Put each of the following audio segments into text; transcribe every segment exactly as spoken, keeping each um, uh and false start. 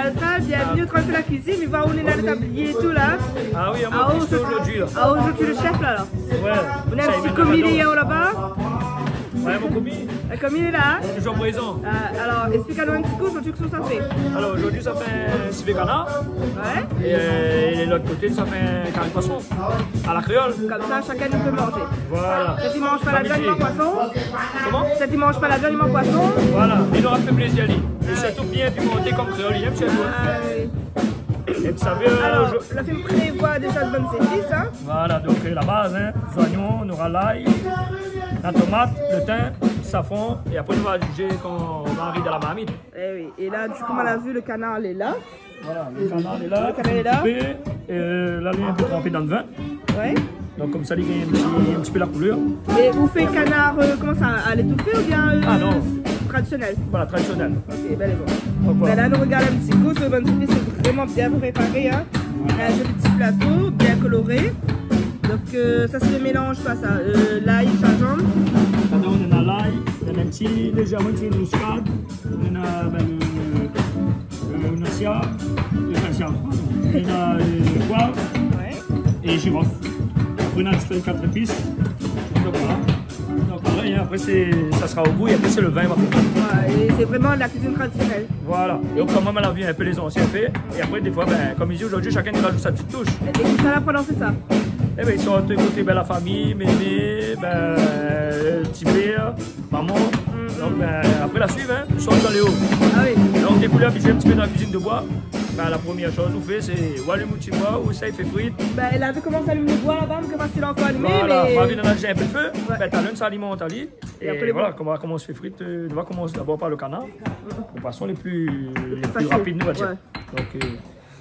Alsa, bienvenue au Tranquille la Cuisine. Mi voi ou néna le tablié é tout la. Ah oui, ah, moi, je suis aujourd'hui, là. Ah, aujourd'hui le chef la, la. Ouais. Ou néna in ti komi dèrièr ou laba. Ouais, mon komi. Le komi lé la, hein ? Toujours présent. Euh, alors, explique-nous un petit coup, aujourd'hui, qu'est-ce que ça fait ? Alors, aujourd'hui, ça fait un civet canard. Ouais. Et, euh, et l'autre côté, ça fait un carré de poisson à la créole. Comme ça, chacun i pé manzé. Voilà. Sak i manz pa la viann, i manz poisson. Comment ? Sak i manz pa la viann, i manz poisson. Voilà. I nora fé plézir ali. Et surtout bien pimanté konm kréol i èm shé nou. Ah oui. Et vous savez, euh, alors, je- la film prévoit déjà de bonnes épices, hein. Voilà, donc, euh, la base, hein, zoignon, nora lay, la tomate, le thym, safran, et après nou va jijé kan nou va ariv dan la marmit. Eh oui. Et là, du coup, on a vu le canard, il est là. Voilà, le canard lé la. Le canard lé la. Koupé, euh, la, lé in pé tranpé dan le vin. Ouais. Donc, konmsa, li gingn in ti, in ti pé la koulèr. Et vous faites canard, euh, comment ça, à l'étouffée ou bien, euh, traditionnel ? Ah, non. Voilà, traditionnel. Ok, ben, bon. Donc, voilà. Ben là, nou regard in ti kou, sé bon, sé vréman bien préparé, hein. Ouais. Un joli petit plateau, bien coloré. Donc, euh, ça, c'est le mélange, quoi, ça ? Euh, l'ail, gingembre. Ladan, nou néna lay, nou néna in ti, lézèrman in ti muscade. Nou néna, ben, le, euh, le noix, le, enfin, le, pardon. Nou néna, euh, le poivre, ouais, et girofle. Après, nou néna in ti pé quatre épices. Donc, voilà. Donc, pareil, hein, après, c'est, ça sera au goût et après, c'est le vin, on va faire. Ouais, et c'est vraiment la cuisine traditionnelle. Voilà. Et donc, quand même, on a vu un peu les anciens faire. Et après, des fois, ben, comme i di, aujourd'hui, chacun i rajout sa petite touche. Et qui ça l'a prononcé ça ? Eh ben, i sort koté, ben, la fami, mémé, ben, euh, ti pèr, maman. Mm. Donc, ben, après, la suiv, hein, nou sort dan lé o. Ah oui. Donc, dékouvèr in ti pé dan la cuisine de bois. Ben, la première chose ou fé, sé ou alim out ti boi, ou sa i fé frit. Ben, la vi koman sa alim le boi laba, mé koman sa lé ankor alimé, voilà, mé ma vi dan la, néna in pé de fé. Ouais. Ben, talèr sa alimant ali. Et après, voilà, koman, koman i fé frit, euh, nou va komans d'abord par le canard. Mm. Le poisson le plus, le plus rapide, nou va dir. Ouais. Donc, euh,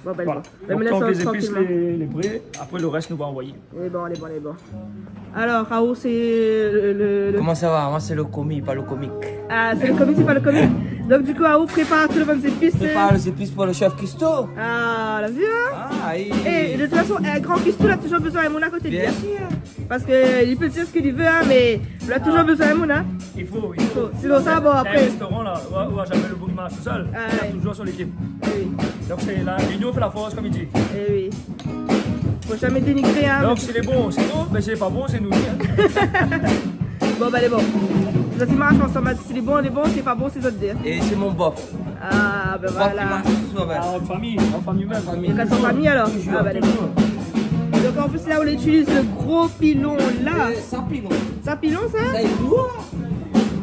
bon, ben, voilà. Bon. Donc, mé la, tant que les épices, tranquillement, lé, lé pré, après, le reste, nou va anvoyé. Lé bon, lé bon, lé bon. Alors, Raoul, c'est le, le, le... Comment ça va ? Moi, c'est le commis, pas le comique. Ah, c'est le commis, c'est pas le comique. Donc, du coup, Raoul prépare toutes les bonnes épices, euh. Prépare les épices pour le chef cuistot. Ah, la vi, hein ? Ah, oui. Eh, de toute façon, un grand cuistot, il a toujours besoin d'un monde à côté de lui. Bien sûr. Parce que il peut dire ce qu'il veut, hein, mais il a toujours besoin d'un monde, hein. Il faut, il faut. Sinon, ça, bon, après. Dans un restaurant, là, ou, ou jamais le boug i marsh tout seul. Ah, ouais. Il a toujours son équipe. Oui. Donc, c'est la, l'union fait la force, comme il dit. Eh oui. Faut jamais dénigrer, hein. Donc, si lé bon, sé nou, mé si lé pa bon, sé nou, hein. Bon, ben, lé bon. Zot i marsh ansanm, si lé bon, lé bon, si lé pa bon, sé zot dé. Et c'est mon bof. Ah, ben voilà. Bof, il marche tout seul, ben. Ah, en famille, en famille même. En famille. Toujours. Donc, en famille, alors. Toujours, toujours. Ah, ben, lé bon. Donc, en plus, là, on utilise le gros pilon, là. Euh, sa pilon. Sa pilon, ça ? Ça, il est lourd.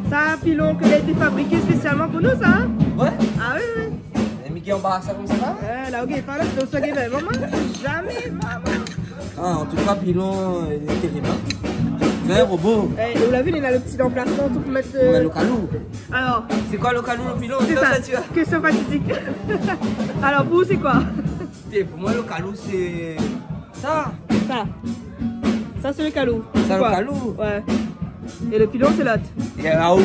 Sa pilon ke la été fabriké spésialman pou nou, sa, hein ? Ouais. Ah oui, oui. É Miguel anbark sa konmsa la ? Eh, la, OK, pa la, sé sa, OK, ben, maman, jamais, maman. Ah, en tout cas, pilon, euh, il est terrible, hein. C'est un robot. Eh, ou la vi, néna le ti ranplasman, tout pou mèt, euh, le kalou. Alors, c'est quoi le kalou, le pilon ? C'est ça, ça, tu vois. Question fatidique. Alors, pou ou, sé koi ? Té, pou moin, le kalou, sé sa. Sa. Sa, sé le kalou. Sa, le kalou. Ouais. É le pilon, sé lot. É la-o.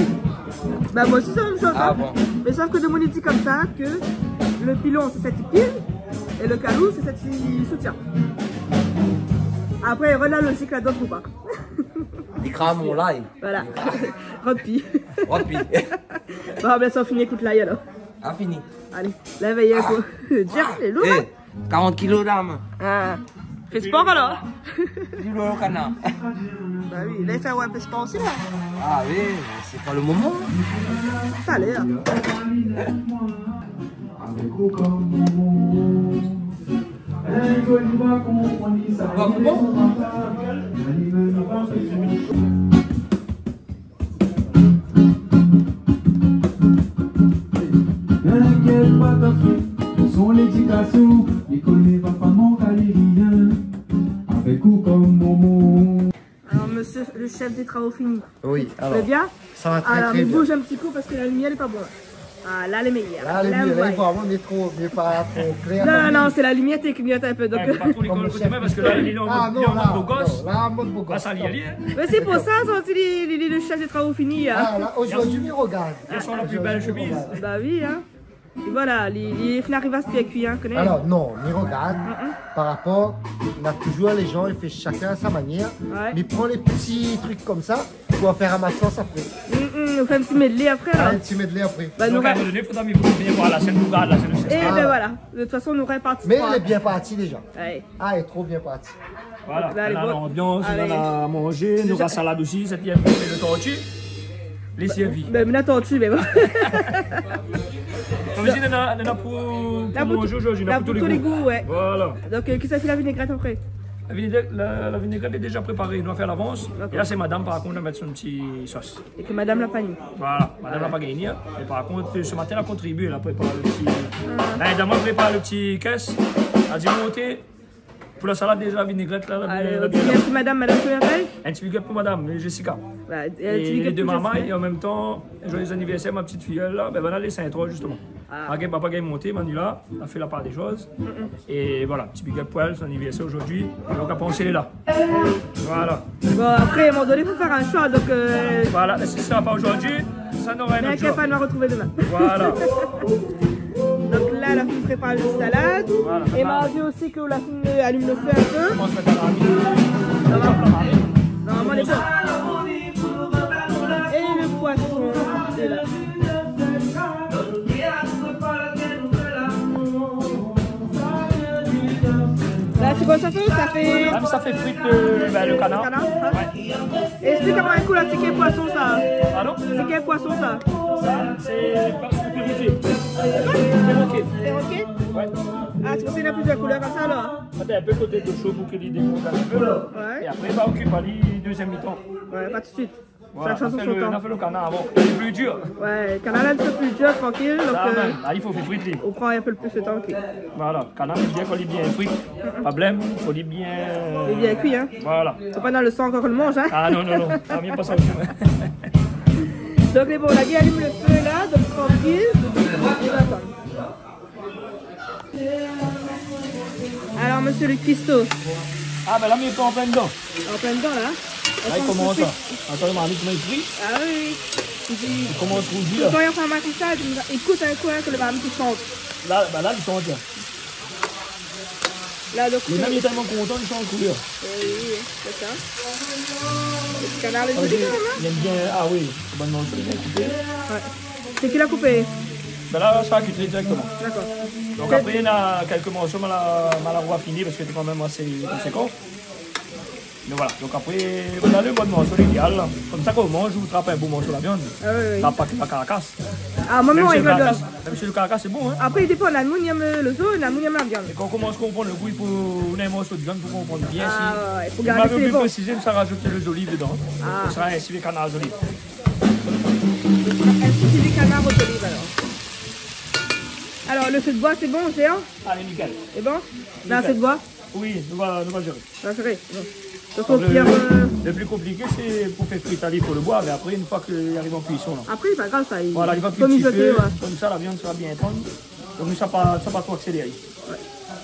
Ben, moin osi, sé la mèm shoz, hein. Ah bon. Mé sof ke demoun i di konmsa ke le pilon, sé sak i pil, é le kalou, sé sak i soutien. Apré, i rod la lozik la, donk, ou pa. I kram mon lay. Voilà. Rod pi. Rod pi. Bon, ben, sa, fini ékout lay, alor. Ah, fini. Alé, la, vèy in kou. Jack, lé lour, hein ? Eh. Karant kilo, dam. Ah. Fé spor, alor. Pli loin le kanar. Ba oui, la, i fé in pé spor osi, la. Ah oui, mé sé pa le moman. Talèr. Bon, bon. Inkièt pa, ta fé son lédikasion, li koné papa mon kalirien. Avèk ou konm momon. Alors, monsieur le chef des travaux finis. Oui, alors, ça va très, très bien. Vous allez bien ? Alors, mi bouj in ti kou parske la limièr lé pa bon. Ah, la lé méyèr. La lé méyèr. La, i voi, mé tro, mé pa tro klèr. Non, non, sé la limièr té i klignot in pé, donk. Ouais, pa tro lé kol koté moin, parske la, li lé an mod, li lé an mod bo gos. Ah, non, la, non, la, an mod bo gos. Ah, sa, li lé, hein. Mé sé pou sa, sa, li, li, li, le chef des travaux finis, hein. Ah, la, aujourd'hui, mi regard. Ils sont la plus belle chemise. Ba oui, hein. É voilà, li, li fine ariv a spèr kui, hein, koné. Alors, non, mi regard, par rapor, na toujour lé jan i fé shakinn a sa manièr, ouais, mé i pran lé ti trik konmsa pou fé in mason apré. Mm, mm. Nou fé in ti medley apré, la. Ah, in ti medley apré. Donk, nou a in moman doné, fodra mi vien voir la sèn, nou gard la sèn. Eh ben voilà. De tout fason, nou répart. Mé lé bien parti déza. Ouais. Ah, lé tro bien parti. Voilà, ben, alé, bon. Lanbians, nou na manzé, nou na salad osi, sé bien, le torti. Lé sèrvi. Ben, mé la torti, mé bon. Konm mi di, nou na, nou na pou, pou manzé zordi, nou na pou tou lé gou. Voilà. Donk, kisa i fé la vinégrèt apré ? La vinégrèt, la, la vinégrèt lé déza préparé, nou la fé a lavans. Dakor. É la, sé madam, par kont, la mèt son ti sos. É ke madam la pa ni. Voilà, madam la pa gingn ni, in. Mé par kont, se matin, la kontribié, la prépar le ti, la èd amoin prépar le ti kès. La di, bon, OK, pou la salad, déza, la vinégrèt la, la bien, la bien. Mèrsi madam, madam koman i apèl ? In ti big up pou madam, Jessica. Voilà, é in ti big up pou Jessica. É dé marmay, é an mèm tan, joyeux anniversaire, ma petite filleule la. Ben, banna lé Sainte-Rose, justement. Ah. Papa gingn monté, Manila, la fé la par dé shoz. Mm, mm. É voilà, ti big up pou èl, son anivèrsèr zordi. Donk apré, nou lé la. Voilà. Bon, apré, a in moman doné, fo fé in short, donk, euh, voilà, mé si sa va pa zordi, sa nora in ot zour. Mé inkièt pa, nou va artrouv domin. Voilà. Donk la, la fine prépar le salad. Voilà. É ma vi osi ke la fine alim le fé in pé. Koman sa, la marmit ? Sa va ? Normalman, lé bon. É le poisson, lé la. La, sé koi sa fé ? Sa fé... Ah, mé sa fé frir, euh, ben, le kanar. Le kanar, in ? Ouais. Esplik amoin in kou la, sé kèl poisson sa ? Pardon ? Sé kèl poisson sa ? Sa, sé pa, sé pèroké. Pèroké. Pèroké ? Ouais. Ah, sé pou sa néna plizièr koulèr konmsa, alor ? Atann, in pé koté d'lo sho pou ke li dégonfl in pé. Ouais. É apré, va okip ali dézièm mitan. Ouais, pa tout suit. Voilà, shak shoz son tan. Nou la fé le, nou la fé le kanar avan. Lé pli dir. Ouais, kanar la, sé pli dir, trankil. Donk, euh, ah, i fo fé frir li. Ou pran in pé plis le tan, OK. Voilà, kanar, lé bien kan li lé bien fri. Pa problèm, fo li bien... Li lé bien kui, in. Voilà. Fo pa dan le san kan nou manz, in. Ah non, non, non. Ah, mi yèm pa sa osi, moin. Donk, lé bon, la, li alim le fé la, donk trankil. Nou va atann. Alor, mésyé le kuisto. Ah, ben la, mi lé an plin dedan. An plin dedan, la ? La, li komans, la. Atann, le marmit, koman li fri ? Ah oui, oui. Li komans rouzi, la. Kan li fé in marmit konmsa, li ékout in kou, in, ke le marmit i shant. La, ben la, li shant, la. La, donk, li lé mèm, li lé tèlman kontan, li shant koulèr. Oui, oui, oui, sé sa. Le ti kanar lé zoli kan mèm, in ? Li yèm bien, ah oui, bann morso bien koupé. Ouais. Sé ki la koupé ? Ben la, sa la kui dirèkteman. Dakor. Donk apré, néna kèlk morso, ma la, ma la rafini parske té kan mèm asé konsékan. Mé voilà, donk apré, voilà le bon morso, légal. Konmsa, kan ou manz, ou trap in bon morso la viann. Ah oui, oui. Trap pa ke la karkas. Ah, moin, moin, mèm si le karkas, mèm si le karkas, sé bon, in. Apré, i dépan, na moun i yèm le zo, na moun i yèm la viann. É kan ou komans konprann le gou, i fo, ou néna in morso de viann pou konprann bien. Ah, ouais, ouais, fo gard si lé bon. É mi la oubli présizé, mi sa razout le zoliv dedan. Ah. Sa sra in sivé kanar zoliv. In ti sivé kanar o zoliv, alor. Alor, le fé de boi, sé bon, sé, in ? Alé, nikel. Sé bon ? Nikel. La, fé de boi ? Oui, nou va, nou va zéré. Sa sré, bon. Donk, donk, o pir, le, euh, le pli konpliké, sé pou fé frir ali pou le boi, mé apré, in foi ke li ariv an kuison, la. Apré, lé pa grav, sa, i... Voilà, li va kui ti fé, konmsa, la viann sra bien tann. Donk, nou sa pa, sa pa tro akséléré. Ouais.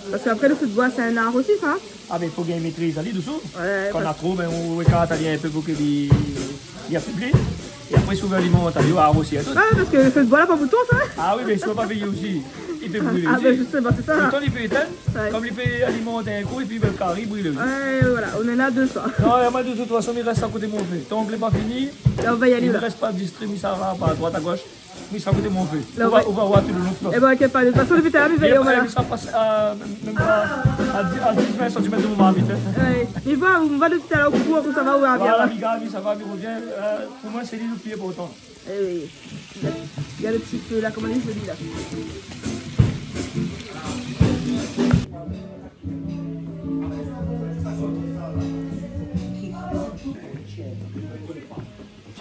Parske apré, le fé de boi, sé in ar osi, sa, in ? Ah, ben, i fo gingn métriz ali dousa. Ouais, kan na tro, ben, ou ékart ali in pé pou ke li, li afébli. É apré, si ou vé alimant ali, ou arosir tout. Ah, parske le fé de boi la pa bouton, sa. Ah oui, mé si ou la pa véyé osi, li pé brilé osi. Ah, ben, justement, sé sa. Pourtan, li pé étinn, ouais, konm li pé alimant in kou, épi, ben, le kari i bril osi. Ouais, voilà, ou néna dé, sa. Non, é moin, de tout fason, mi rès akoté mon fé. Tan ke lé pa fini, la, ou va alé, mi rès pa distré, mi sava pa a droit, a gosh. Mi sava koté mon fé. La, ou va, ou va voir tout le lon. Eh ben, inkièt pa, de tout fason, dopi talèr, mi vé, voilà. Mé apré, mi sa pas, euh, mèm, mèm pa a dis, a dis, vin santimèt de mon marmit, in. Ouais. Mi voi, ou va dopi talèr, ou kour, ou sava, ou va bien. Voilà, mi gard, mi sava, mi rovien. Euh, pou moin, sé li le pli inportan. Eh oui. Gard le ti fé la, koman li lé zoli la.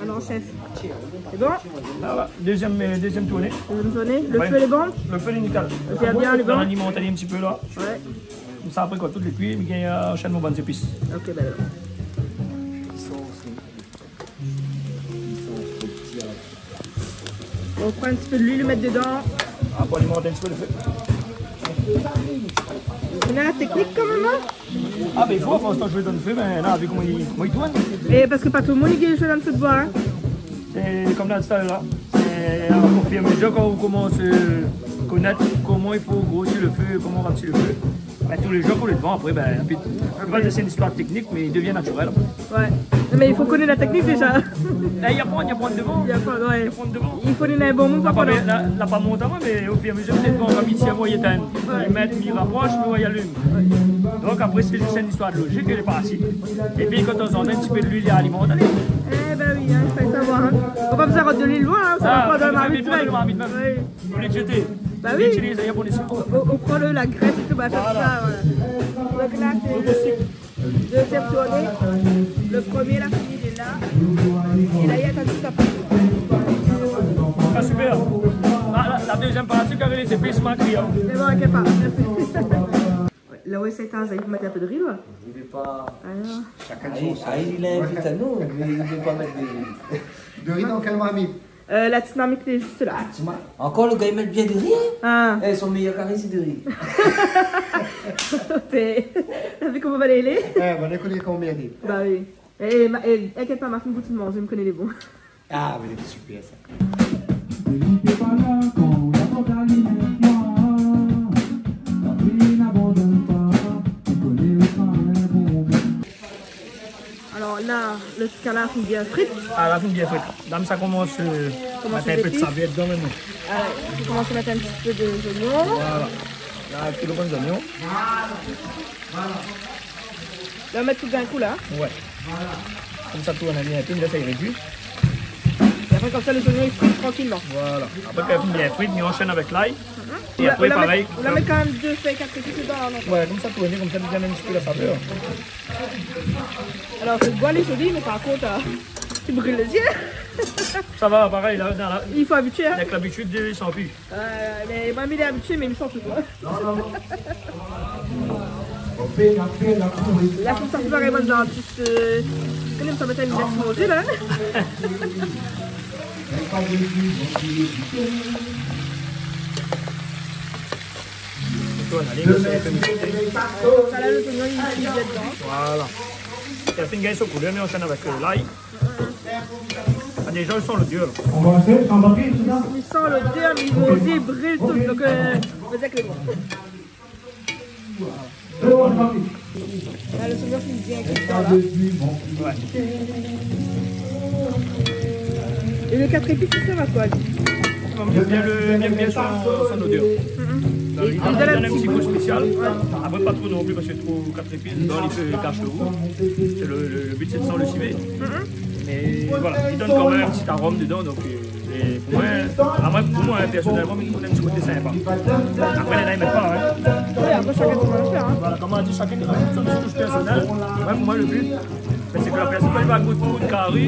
Alor, chef. Sé bon ? Voilà, dézièm, euh, dézièm tourné. Dézièm tourné. Le fé lé bon ? Le fé lé nikel. OK, bien, lé bon. Alimant in ti pé la. Ouais. Konmsa, apré, kan tout lé kui, mi gingn, euh, anshèn mon bann zépis. OK, ben alor. Ou pran in ti pé de luil, ou mèt dedan. Apré, alimant in ti pé le fé. Ou néna la teknik kan mèm, in ? Ah, ben, i fo, a fors tan zoué dan le fé, ben, la, vi koman li, koman li tourn. É parske pa tout le moun i gingn zoué dan le fé de boi, in. É konm la di talèr la, sé o fur é a mezir kan ou komans, euh, konèt koman i fo grosi le fé, koman rapti le fé, ben, tou lé zour pou lé devan, apré, ben, épi, ou va dir sé in istoir teknik, mé li devien natirèl, apré. Ouais. Non, mé i fo koné la téknik déza. La, i aprann, i aprann dovan. I aprann, ouais. I aprann dovan. I fo donn in bon moun pou aprann. La pa, la, la pa mont amoin, mé o fur é a mezir, pétèt kan la mitié amoin i étinn. Ouais. I mèt, i raprosh, mé ouais, i alim. Ouais. Donk apré, sé zis in istoir de lozik, lé parti. Épi kan ou anlèv in ti pé de luil, i alimant, alé. Eh ben oui, hein, fo savoir, hein. Ou la pa bezoin rod de luil loin, hein, sa va pran dan la marmit dirèk. Ah, dan la marmit mèm. Oui. Ou lé zété. Bah oui. Ou itiliz, i a bon ésé. Ou, ou, ou pran le, la grès é tout, bah, sa, voilà. Donk la, sé le dezièm tourné. Le promié la fini, lé la. É la, i atann zis apré. Ah, super. Ah, la, la dezièm parti, kan lé zépis, ma kri, hein. Mé bon, inkièt pa, mèrsi. Ouais, la, ouais, sé in zépis, mèt in pé de ri, la. I vé pa. Alor. Shakinn son sèl. Ah, li invit anou, mé i vé pa mèt de ri. De ri dan kèl marmit ? Euh, la ti marmit lé zis la. Ah, ti ma-, ankor le gars i mèt bien de ri, hein ? Ah. Eh, son méyèr kari, sé de ri. Té, ou la vi koman va alé ? Eh, bon, ékout, koman i di. Bah oui. Eh, ma-, eh, inkièt pa, ma fine gout manzé, mi koné lé bon. Ah, mé lé super, sa. Alor la, le ti kanar la fine bien frit. Ah, la fine bien frit. La, sa i komans, euh, mèt in pé de savèr dedan mintnan. Ah, i komans mèt in ti pé de zoignon. Voilà. La, tout le bann zoignon. La, mèt tout d'in kou, la. Ouais. Konmsa, tourn ali in pé, mé la, sa i rédui. É apré, konmsa, le zoignon i fri trankilman. Voilà. Apré, kan li fini bien frit, mi anshèn avèk lay. Mhm. É apré, la, parèy, ou la mèt kan mèm dé fèy kat épis dedan, non ? Ouais, konmsa, tourn, konmsa, li donn in ti pé la savèr. Alor, le boi lé zoli, mé par kont, euh, i bril lé zié. Sa va, parèy, la, la, la. I fo abitié, hein. Avèk labitid, i san pi. Euh, mé moin, mi lé abitié, mé mi san touzour. La, fo sa fé parèy, moin, dan tout, euh, kan mèm, sa mèt in ti pé de zoli, la. Voilà, le zoignon, li, li lé dedan. Voilà. Li la fine gingn son koulèr, mé anshèn avèk, euh, lay. Ah, déza, i san lodèr. On va faire sans papier, c'est ça ? I san lodèr, mé i bril tout, donk, euh, on va dire que... Deux, trois papiers. La, le zoignon, sé bien kui, sa, la. Ouais. É le kat épis, sa va koi, li ? Bien, bien, le, bien, bien son, son lodèr. Mhm. Li, li donn in ti gou spésial. Ouais. Apré, pa tro non pli, parske tro kat épis dedan, li fé kash le gou. Sé le, le, le bi, sé de san le sivé. Mhm. Mé voilà, li donn kan mèm in ti arom dedan, donk, euh, é pou moin, ah, moin, pou moin, hein, pèrsonèlman, mi trouv in ti koté sinpa. Apré, néna i mèt pa, hein. Oui, apré, shakinn son zafèr, hein. Voilà, konm ma di, shakinn i rajout son ti toush pèrsonèl. Moin, pou moin, le bi, bin, sé ke la pèrsone, kan li va gout out kari,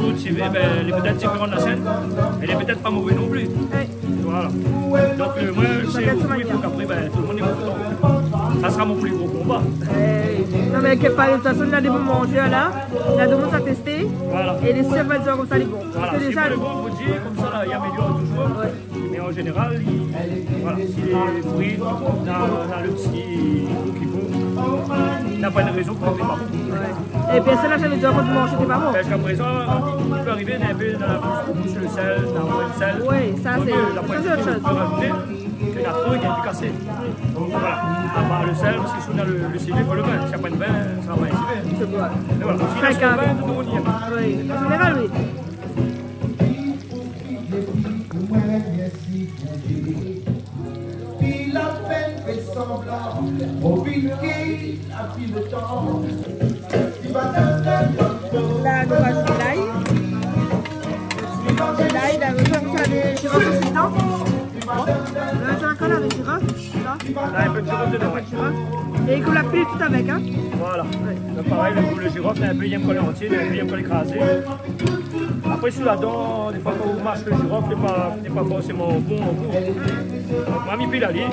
out sivé, bin, lé pétèt diféran de la sienne, mé lé pétèt pa mové non pli. Oui. Voilà. Donk, euh, moin, sé, shakinn son manièr. Apré, bin, tout le moun lé kontan. Sa sera mon pli gro konba. Eh, non, mé inkièt pa, de tout fason, néna dé bon manzèr la, néna dé moun sa testé. Voilà. É lé sir, va dir konmsa, lé bon. Voilà, sé déza, si pou lé bon, fo dir, konmsa, la, i amélior touzour. Ouais. Mé an zénéral, li, voilà, si lé fri, na, na le ti gou ki fo, na pa de rézon pou li lé pa bon. Ouais. É pèrsone la zamé di aou kan ou manz, té pa bon. Ziska prézan, i pé arivé, in pé dan la boush, boush le sèl, dan le sèl. Ouais, sa, sé, sa, sé ot shoz. Ke la tro, i gingn pi kasé. Voilà. Apar le sèl, parske si ou na le, le sivé, fo le vin. Si na pa le vin, sa va pa èt sivé. Sé vré. Mé voilà. Si ou na le vin, tout le moun i èm. Oui. An zénéral, oui. La, nou rajout lay. Lay, la, nou rajout le jirof osi dedan. Bon. La, sé ankor la, le jirof, sa. La, in pé de jirof dedan, ouais. Jirof. É ou la pil tout avèk, hein ? Voilà. Ouais. Donk, parèy, le, le jirof, néna in pé i èm kan lé antié, néna in pé i èm kan lé krazé. Apré, si la dan, défoi, kan ou mash le jirof, lé pa, lé pa forséman bon an gou. Donk, moin, mi pil ali,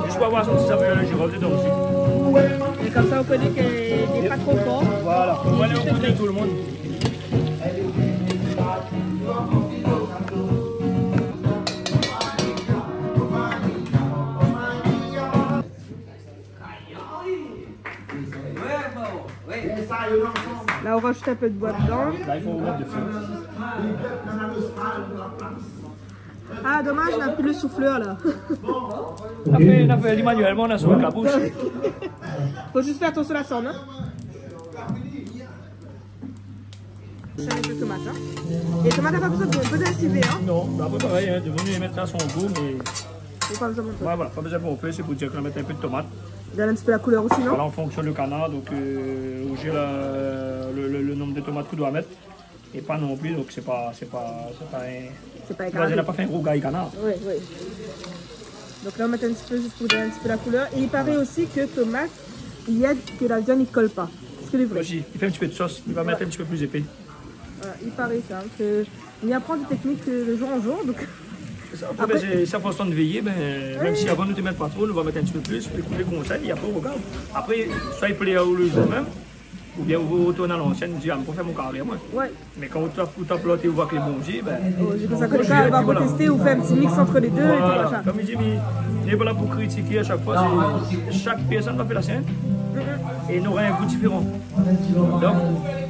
zis pou avoir son ti savèr le jirof dedan osi. É konmsa, ou koné ke lé pa tro for. Voilà. Pou alé o gou de tout le moun. La, ou rajout in pé de boi dedan. La, i fo mèt de fé. Ah, domaz, na pi le souflèr, la. Na fé, na fé ali manuèlman, na sou la boush. Fo zis fé atansion la sann, hein. Sa sé tomat, in. É tomat, la pa bezoin de bien sivé, in. Non, bah, apré, parèy, in, tout demoun i mèt a son gou, mé... Ou pa bezoin de... Ouais, voilà, pa bezoin bonpé, sé pou dir ke la mèt in pé de tomat. Donn in ti pé la koulèr osi, non ? Voilà, an fonksion le kanar, donk, euh, ou gèr la, le, le, le nonb de tomat ke ou doi mèt. É pa non pli, donk sé pa, sé pa, sé pa in... Sé pa in... Voilà, kanar. La pa fé in rougay kanar. Oui, oui. Donk la, ou mèt in ti pé, zis pou donn in ti pé la koulèr. É i paré osi ke tomat i èd ke la viann i kol pa. Èske lé vré ? Osi, i fé in ti pé de sos, i va mèt in ti pé pli épé. Ouais, i paré sa, ke i aprann dé téknik, euh, de jour an jour, donk... Sa, apré, apré, ben, sé, sé a fors de véyé, ben, mèm si avan nou té mèt pa tro, nou va mèt in ti pé plis, ékout lé konsèy, é apré, ou rogard. Apré, soi i plé aou le jour mèm, oubien ou rotourn a lansièn, ou di, ah, mi pou fé mon kari amoin. Ouais. Mé kan ou tap, ou tap lot é ou voi ke lé bon osi, ben, ou jèt, ou jèt, é pi voilà. Oh, sé pou sa ke lé gars va kontesté, ou fé in ti mix ant lé dé é tout machin. Voilà. Kom mi di, mi, mi lé pa la pou kritiké a shak foi, sé, shak pèrsone va fé la sienne, é nora in gou diféran. Donk,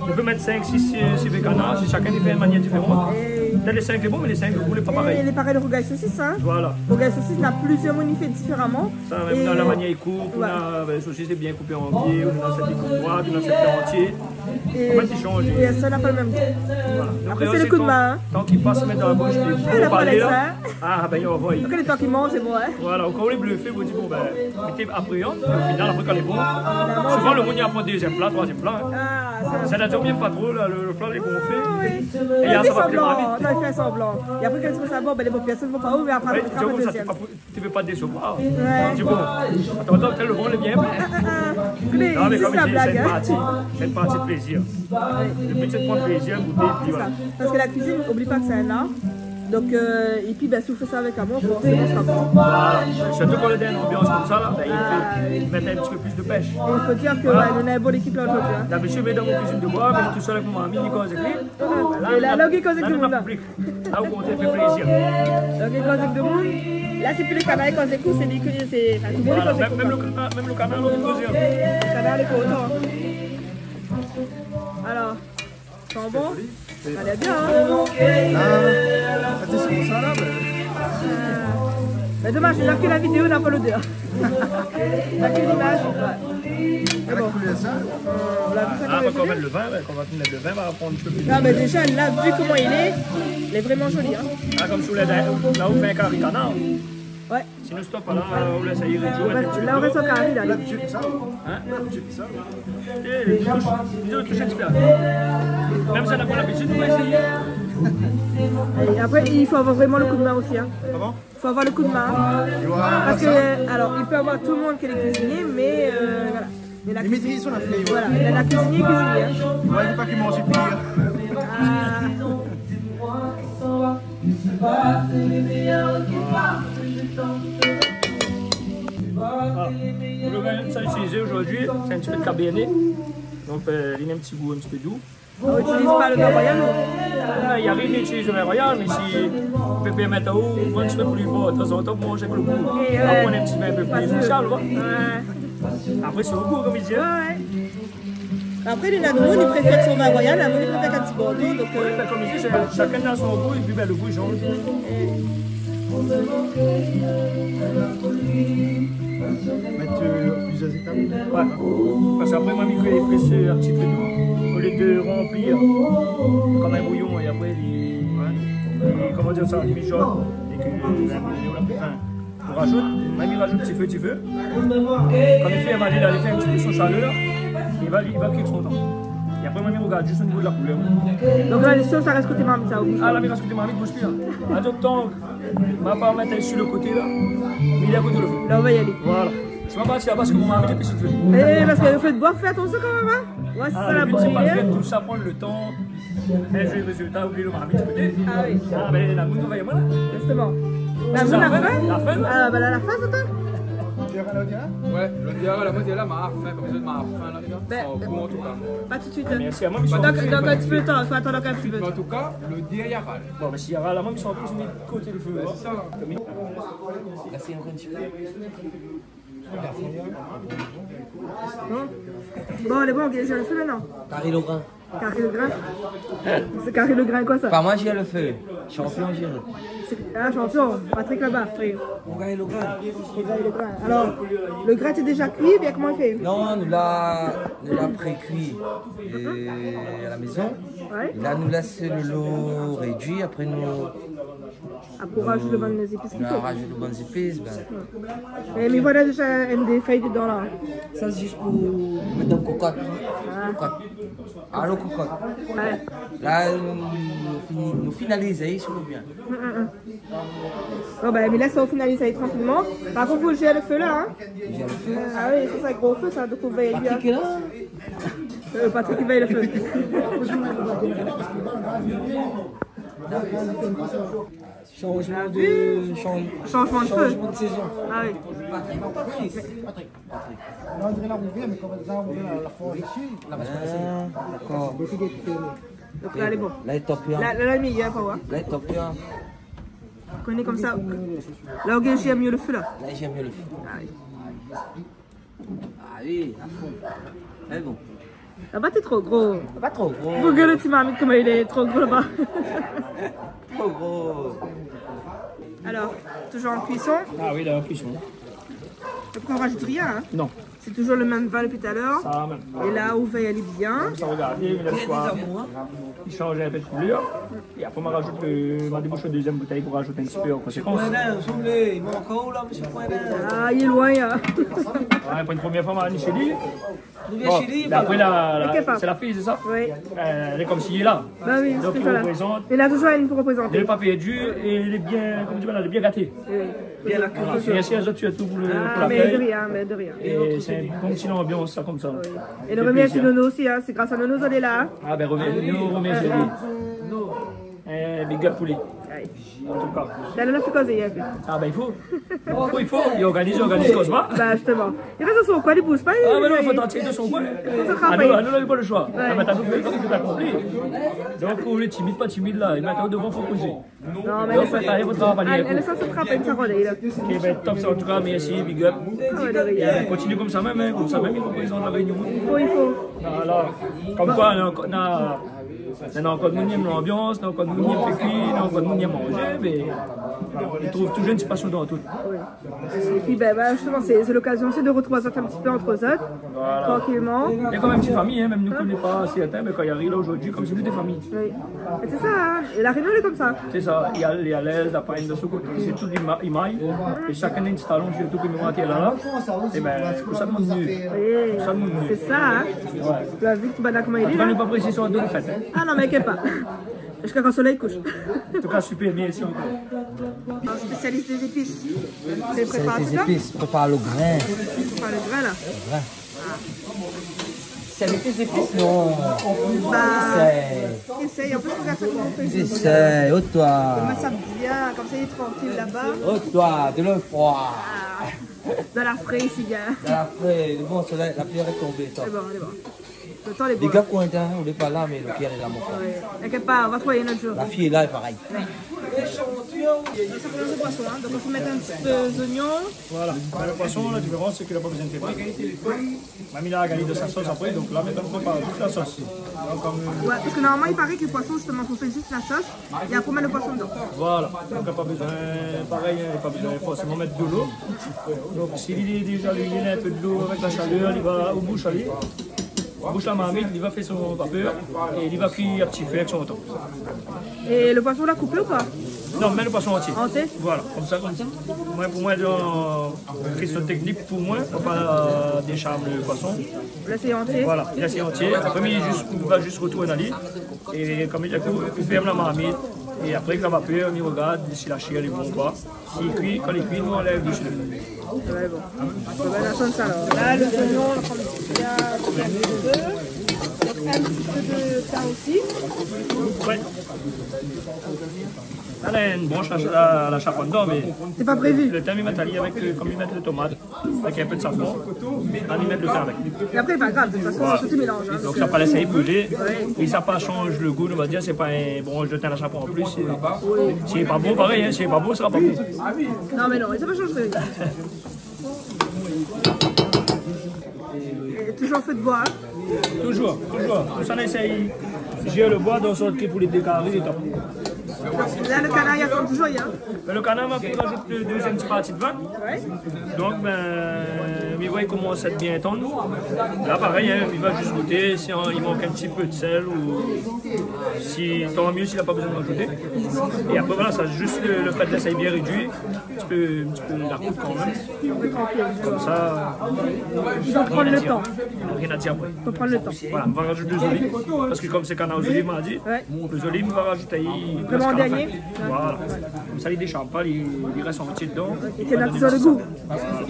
ou pé mèt sink, sis, euh, sivé kanar, si shakinn i fé in manièr diféran. É pétèt lé sink lé bon, mé lé sink lé gou lé pa parèy. É lé parèy le rougay sosis, in. Voilà. Rougay sosis, na plizièr moun i fé diféraman. Sa, mèm dan la manièr i koup, ou na, ben, sosis lé bien koupé an pié, ou na sèt i koup droit, ou na sèt i fé antié. É, an fèt, i shanj, é sa na pa le mèm gou. Voilà. Donk, sé le kou de min, in. Tan ki pas, mèt dan la boush, é pou palé la. Ah, ben, i anvoy. Donk, le tan ki manz, sé bon, in. Voilà, ou kan ou lé blofé, ou di, bon, ben, mé té apréann, o final, apré, kan lé bon, souvan, le moun i pran dézièm pla, troizièm pla, in. Ah, sa. Sa la tonm bien pa tro, la, le, le pla lé gonflé. Ah, oui. É la, sa va pli vit. Sa i fé sanblan. É apré, kan i sa, bon, ben, lé bon pèrsone i vé pa, ou, mé apré, i fé dézièm. Ouais, donk, sa, sé pa pou, té vé pa désevoir. Ouais. Di, bon, atann, atann, tèl le van lé bien. Ah, ah, ah. Non, mé zis kom mi di, sé in parti, sé in parti de plézir. Ouais. Le but, sé de pran plézir, gouté, é pi voilà. Sé sa. Parske la kuizine, oubli pa ke sé in ar. Donk, euh, é pi, ben, si ou fé sa avèk amour, forséman, sa va. Voilà. Sirtou kan lé dan in anbians konmsa, la, ben, i fo mèt in ti pé plis de pèsh. Ah, oui. É i fo dir ke, ouais, nou na in bon ékip la zordi, in. D'abitid, mi lé dan mon kuizine de boi, mi lé tousèl avèk mon mami, mi koz avèk li. Ah, ah. É la, la, la, ou koz avèk tout le moun, la. La, ou koz avèk plis. La, ou koz avèk plézir. Donk, li koz avèk tout le moun. La, sé pi le kanar i koz avèk ou, sé li ke, sé, anfin, tout le moun i koz avèk ou. Voilà, mèm, mèm le kanar, mèm le kanar, li koz avèk ou. Le kanar lé kontan. Alor, i san bon ? Sé zoli. Sa lé bien, in ? Ah, sa, sé konmsa, la, mé... Ah. Mé domaz, na ke la vidéo, na pa lodèr. Na ke limaz, ouais. Mé bon. Avèk koulèr sa. Euh, ou la vi sa kan mèm. Ah, kan ou mèt le vin, ouais, kan ou va mèt le vin, va pran in ti pé plis de koulèr. Non, mé déza, la, vi koman i lé, lé vréman zoli, in. Ah, kom si ou lé la, la ou fé in kari kanar. Ouais. Si nou stop la, ou lès ali, rédui in ti pé. La, ou rès o kari, la. Lé oblizé sa. In ? Lé oblizé sa. É, toush, toush in ti pé. Mèm si ou na pa labitid, ou pé éséyé. É apré, i fo avoir vréman le kou de min osi, in. Koman ? Fo avoir le kou de min, in. Voilà, sa. Parske, alor, i pé avoir tout le moun ki lé kuizinié, mé, euh, voilà. Mé la kuizine, voilà, la, la kuizinié, kuizinié, in. Ouais, fo pa ke manz pir. Ah. Ah, le vin sa itilizé zordi, sé in ti pé de kabèrné. Donk, euh, li na in ti gou in ti pé dou. Ou itiliz pa le vin royal, non ? Ah, i ariv mi itiliz le vin royal, mé si ou pé pèrmèt aou, ou pran in ti pé pli for, tanzantan, pou manz avèk le gou. É ouais. Apré, ou pran in ti vin in pé pli spésial, ou voi. Ouais. Apré, sé o gou, kom i di, in. Ouais, ouais. Apré, néna domoun i préfèr son vin royal, néna domoun i préfèr in ti Bordeaux, donk, euh... Ouais, ben, kom i di, sé, shakinn na son gou, é pi, ben, le gou i shanj. É mèt, euh, plizièr étap. Ouais. Parske apré, moin, mi kré plis, euh, in ti pé dou, olié de ranpli, euh, kom in bouyon, é apré, li, ouais, li, koman dir sa, li mijot, é ke, euh, in pé dou, la, anfin. Ou rajout, mèm i rajout ti fé, ti fé. Kan li fé avalé la, li fé in ti pé son shalèr, li va, li va kui son tan. É apré, mèm i rogard zis o nivo de la koulèr. Donk la, lé sir, sa rès koté marmit, sa, ou bouz pa. Ah, la, mi rès koté marmit, bouz pi, in. Atann, ma pa mèt ali su le koté, la. Mi lé a koté le fé. La, ou va alé. Voilà. Sé pa parti laba, parske mon marmit lé pi su le fé. É, parske le fé de boi, fé atansion kan mèm, in. Ouais, sé sa, la briyèr. Ah, le but, sé pa de fé tout sa, pran le tan. Fé in zoli rézilta, oubli le marmit, ékout. Ah oui. Ah, ben, la moun va yèr amoin, la. Zistoman. La moun la fin. La fin, la. Ah, ben, la, la fin, sa. Ouais, le diara, la, moin, la, ma fin, konmsa, ma fin, la, lé gars. Ben, san gou, an tou ka. Pa tout de suit, in. Mèrsi, amoin, mi... Donk, donk, in ti pé le tan, fo atann ankor in ti pé. Mé an tou ka, le diara, la. Bon, ben, si diara, la, moin, mi san plis mi koté le fé, in. Ben, sé sa, la. La, sé in ti pé. Bon. Bon, lé bon, OK, mi fé koman, non ? Kari Lorin. Kari lo grin. Sé kari lo grin koi sa ? Pa moin, Gérard Lefeu. Shanpion, Gérard. Sé, ah, shanpion. Patrick laba, frèr. Ou gingn lo grin. Ou gingn lo grin. Alor, lo grin lé déza kui, oubien koman i fé ? Non, nou la, nou la pré-kui, euh, à la maison. Ouais. É la, nou lès lo lo rédui, apré nou Apré, ou rajout lo bann zépis ki fo. Ou rajout lo bann zépis, bin. É, mé voilà déza inn dé fèy dedan la. Sa sé zis pou mèt dan kokot. Ah. Kokot. Alor, kokot. Ouais. La, nou, nou fini, nou finaliz ali, si ou vé bien. Mm, mm, mm. Bon, bin, mé la, sa, ou finaliz ali trankilman. Par kont, fo zèr lo fé la, hein. Zèr lo fé. Ah oui, sa, sé in gro fé, sa, donk ou vèy bien. Patrick lé la. Euh, Patrick i vèy lo fé. Shanjman de, shanj-, shanjman de fé. Shanjman de sézon. Ah oui. Patrick, Patrick. Patrick. Non, on dirait la rouvert, mais comme ça, on dirait la, la forêt ici, la vache. Ah, d'accord. Le petit gars qui fait le... Donk la, lé bon. La, lé top, hein. La, la, la, lé méyèr, koi, hein. La, lé top, hein. Koné konmsa. La, ou gingn zèr mié lo fé, la. La, zèr mié lo fé. Ah oui. Ah oui, à fond. Mé bon. Laba, lé tro gro. Pa tro gro. Ou gard lo ti marmit, koman li lé tro gro laba. Tro gro. Alor, touzour an kuison ? Ah oui, la, an kuison. Apré, ou rajout rien, hein ? Non. Sé touzour lo mèm vin dopi talèr. Sa mèm. É la, ou vèy ali bien. Sa, regardez, mé la, koi, i shanj in pé de koulèr. É apré, ma rajout, euh, ma déboush lo dézièm boutèy pou rajout in ti pé an konsékans. Poindin, si ou vé, i mank ankor la, mésyé Poindin. Ah, li lé loin, hein. Ouais, pou in promièr foi, ma ni shé li. Bon, d'apré la, la, sé la fiy, sé sa ? Oui. Euh, lé konm si lé la. Bah oui, donk, sé sa, la. Donk, li reprézant. Li la touzour inn pou reprézanté. Lé pa pèrdi é lé bien, koman i di, voilà, lé bien gaté. Oui. Bien akèyi. Voilà. Mèrsi azot sirtou pou lo, pou lakèy. Ah, mé de rien, mé de rien. É sé in bon ti lanbians, sa, konmsa. Oui. É nou remèrsi Nono osi, hein. Sé gras a Nono si nou lé la, hein. Ah, bin, remèrsi, nou remèrsi ali. Euh, big up pou li. Ay. An tou ka. La, la, la, fé kozé, hein. Ah, bin, i fo. I fo, i fo. Li organiz, li organiz, koz pa. Bah, zistoman. Li rès dan son koin, li bouz pa, li... Ah, mé non, fo tanté dan son koin. Fo sa travay. Ah non, ah non, la, li na pa lo shoi. Ouais. Ah, mé atann, fo fé, fo fé konpri. Donk, ou lé timid, pa timid, la. Mé atann, dovan, fo kozé. Non, mé donk, lès sa, fo travay, fo travay. Ah, lès sa, sa trap, sa rolé, la. Ok, bin, top, sa, an tou ka, mèrsi, big up. Ah ouais, de rien. É bin, kontinié konmsa mèm, hein, konmsa mèm, i reprézant La Rényon. I fo, i fo. Voilà. Konm koi, na, na, na ankor moun i èm lanbians, na ankor moun i èm fé kui, na ankor moun i èm manzé, mé i trouv touzour in ti pasion dan tout. Oui. Épi, bin, bin, zistoman, sé, sé lokazion osi de retrouv azot in ti pé ant zot, voilà, trankilman. Mé konm in ti famiy, hein, mèm nou koné pa sèrtin, mé kan i ariv la zordi, konm si nou té famiy. Oui. É sé sa, hein. É La Rényon, lé konmsa. Sé sa, i lé, i lé alèz, la pa inn dan son koté, sé tout i ma-, i may. É shakinn na in ti talon, sirtou ke nou, atèr la, la. É bin, pou sa, moun mié. Oui. Pou sa, moun mié. Sé sa, hein. Ouais. La vi, banna, koman i lé, la. An tou ka, nou pa présé sou la dé fèt, hein. Ah non, mé inkièt pa. Ziska kan solèy i koush. An tou ka, super, mèrsi ankor. Spésialis dé zépis. Sé... Spésialis dé zépis, prépar lo grin. Prépar lo grin, la. Lo grin. Sé avèk lé zépis, non ? Bah, sé, éséy. An plis, regard sa, koman i fé. Éséy, o toi. Mèt sa bien, konmsa, li lé trankil laba. O toi, de lo froi. Ah, dan la fré isi, gars. Dan la fré, lo bon solèy, la pli lé tonbé, sa. Lé bon, lé bon. Lo tan lé bon. Big up Corentin, ou lé pa la, mé lo kèr lé la, mon frèr. Ouais. Inkièt pa, nou va trouv in ot zour. La fiy lé la, é parèy. Ouais. Sa fé lo poison, hein. Donk, i fo mèt in ti pé zoignon. Voilà. Mé lo poison, la diférans, sé ke la pa bezoin fé mal. Mé li la gingn de sa sos apré, donk la, mintnan, nou prépar tout la sos. Donk, konm, euh, ouais, parske normalman, i paré ke lo poison, zistoman, fo fé zis la sos. É apré, ou mèt lo poison dedan. Voilà. Donk, pa bezoin, parèy, hein, pa bezoin forséman mèt dolo. Donk, si li lé déza, li néna in pé dolo avèk la shalèr, li va o boush ali. Boush la marmit, li va fé son vapèr é li va kui a ti fé avèk son tan. É lo poison, ou la koupé ou pa ? Non, mèt lo poison antié. Antié ? Voilà, konmsa, konmsa. Moin, pou moin, dan kuison téknik, pou moin, fo pa désharn lo poison. La, sé antié. Voilà, la, sé antié. Apré, mi zis, ou va zis retourn ali. É konm mi di, ou fèrm la marmit. É apré, èk la vapèr, mi regard si la shèr lé bon ou pa. Si li kui, kan li kui, nou anlèv dsi. Ouais, bon. Bon, bin, nou atann sa, alor. La, lo zoignon, la, konm bien, in ti pé. Donk, in ti pé de tin osi. Ouais. La, la, inn bransh la, la, la sharpant dedan, mé... Sé pa prévi. Lo tin, mi mèt ali avèk, euh, konm mi mèt lo tomat. Avèk in pé de safran, la, mi mèt lo tin avèk. É apré, pa grav, de tout fason, voilà, tout i mélanz, hein. Donk, sa pa lès ali bouzé. Ouais. É sa pa shanj lo gou, nou va dir, sé pa in bransh de tin la sharpant an plis. Sé, oui, sé pa bon, parèy, hein, sé pa bon, sra pa bon. Non, mé non, sa pa shanj rien. É Toujours feu de bois, hein ? Toujours, toujours. Pou sa nou éséy zér le boi dan sort ke pou lé dé kari, lé top. La, le kanar, i atann toujours, hein ? Mé le kanar, ma fine razout le dézièm ti parti de vin. Ouais. Donk, bin, mi voi i komans èt bien tann. La, parèy, hein, mi va zis gouté si, hein, i mank in ti pé de sèl ou si, tan myé si la pa bezoin razouté. É apré, voilà, sa, zis le, le fé de lès lé bien rédui, in ti pé, in ti pé la kout kan mèm. Konmsa, i va pran le tan. Rien a dir apré. Fo pran le tan. Voilà, nou va razout dé zoliv, parske kom sé kanar zoliv, ma di, ouais, le zoliv, nou va razout ali vréman an dèrnié. Voilà. Konmsa, li désharn pa, li, li rès antié dedan. É ke na touzour le gou.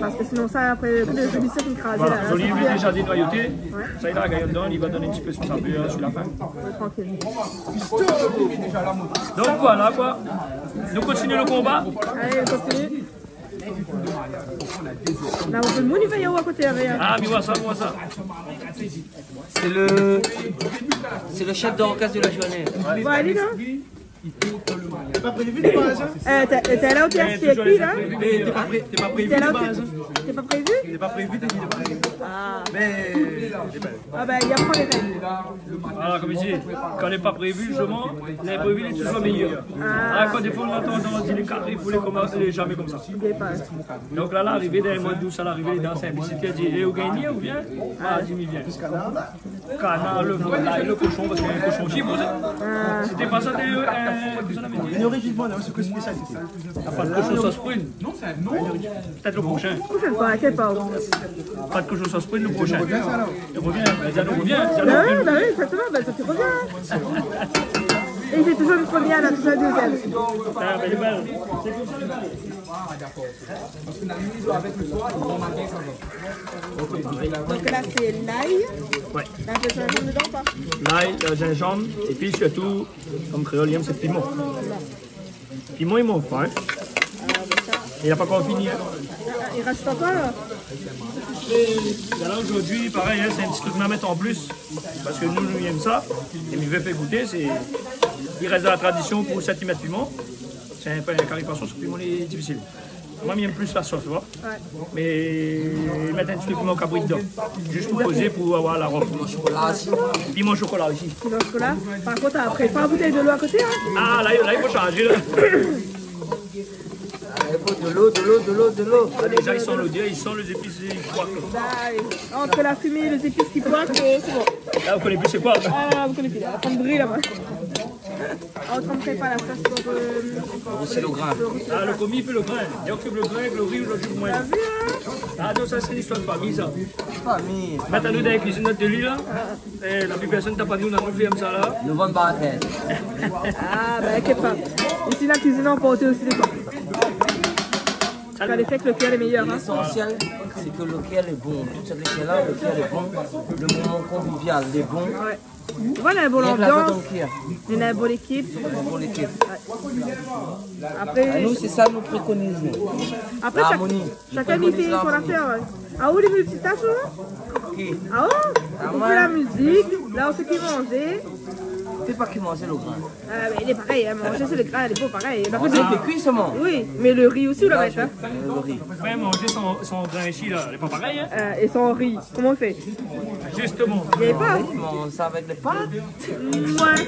Parske sinon sa, apré, tout le zoliv, sa i kraz la. Voilà, zoliv lé déza dénoyoté. Ouais. Sa, li la gingn dedan, li va donn in ti pé son savèr si la fin. Ouais, trankil. Donk voilà, koi. Nou kontinié le konba. Alé, nou kontinié. La, ou pé moun i fé a koté, avèk, hein. Ah, mi voi sa, mi voi sa. C'est le, c'est le chef d'orchestre de la journée. Bon, alé, non ? Té pa prévi de baz, hein ? Eh, té, té la, ou té asté kui, la ? Mé té pa pré-, té pa prévi de baz, hein ? Té la, ou té, té pa prévi ? Té pa prévi, té di de baz. Ah. Mé, ah, bin, i aprann lé règ. Voilà, kom i di, kan lé pa prévi, zistoman, linprévi lé touzour méyèr. Ah. Ah, kan défoi, nou atann, nou di lé kari, fo lé komans, lé zamé konmsa. Lé pa. Donk la, larivé, dèrièr moin d'out, sa larivé, dan sinplisité, la di, "Eh, ou gingn, ou vien." Ah, di, "Mi vien." Kanar, le volay, le koshon, parske koshon osi, bon, sa. Ah. Sété pa sa, té, euh, kosa nou lavé di ? Une origine, voilà, c'est que spécialité. Na pa de koshon sos prune ? Non, c'est un nom. Pétèt le proshin. Proshèn foi, inkièt pa. Pa de koshon sos prune le proshin. Revien, sa, alor. Revien, bin, sa, revien, sa, revien. Ah ouais, bah oui, exactement, bah, sa, tu reviens. Et c'est toujours le premier, là, toujours le deuxième. Ah, bin, lé bèl. Sé konmsa. Donk la, sé lay. Ouais. Na in pé de zinzanm dedan, koi. Lay, euh, zinzanm, épi sirtou, kom kréol i èm, sé piman. Piman, i mank pa, hein. Ah, mé sa. É la pa ankor fini, hein. Ah, ah, i rès ankor, la. É la, zordi, parèy, hein, sé in ti truk ma mèt an plis. Parske nou, nou èm sa. É mi vé fé gouté, sé, i rès dan la tradision pou sat i mèt piman. Sé in, in kari poison, san piman, lé difisil. Moin, mi èm plis la sos, tu vois. Ouais. Mé mèt in ti pé piman kabri dedan. Zis pou kozé, pou avoir larom. Piman shokola osi. Piman shokola osi. Piman shokola. Par kont, apré, pa in boutèy dolo a koté, hein ? Ah, la, la, i fo sharjé, la. Ah, i fo dolo, dolo, dolo, dolo. Ah, déza, i san lodèr, i san lé zépis, i koak. Bah, oui. Entre la fumée et les épices qui pointent, euh, c'est bon. La, ou koné pi sé koi ? Ah, ou koné pi. Sa i bri laba. An trin de prépar la sos pou, euh, pou le grin. Ah, le komi i fé le grin. Li okip le grin avèk le ri, le ri pou moin. Ou la vi, hein ? Ah, donk sa, sé in istoir de famiy, sa. Famiy. Mèt anou dan la kuizine, nout de li, la. Eh, la pli pèrsone i tap anou, nou fé konmsa, la. Nou vann pa atèr. Ah, bin, inkièt pa. Isi, la kuizine anporté osi, défoi. Kan lé fé avèk le kèr, lé méyèr, hein. L'essentiel, c'est que le cœur est bon. Tout ce qui est là, le cœur est bon. Le moment convivial, lé bon. Ouais. Voilà, in bon lanbians. Rien que la zone entière. Néna in bon lékip. Une bonne équipe. Ouais. Apré, ah, nou, sé sa nou prékoniz, nou. Apré, shak-, l'harmonie. Shakinn i fé son afèr, ouais. Ah, ou lé multitâsh, ou ? Ki ? Ah, ou fé la mizik, la, ou fé ki manzé. Fé pa ki manzé, le grin. Ah, mé lé parèy, hein, manzé, sé le grin, lé bon parèy. Manzé, sé kui solman. Oui, mé le ri osi, ou la mèt, hein. Le ri. Ouais, manzé san, san grin isi, la, lé pa parèy, hein. Euh, é san ri. Koman i fé ? Zistoman. I gingn pa. Oui, mé sa avèk lé pat. Ouais.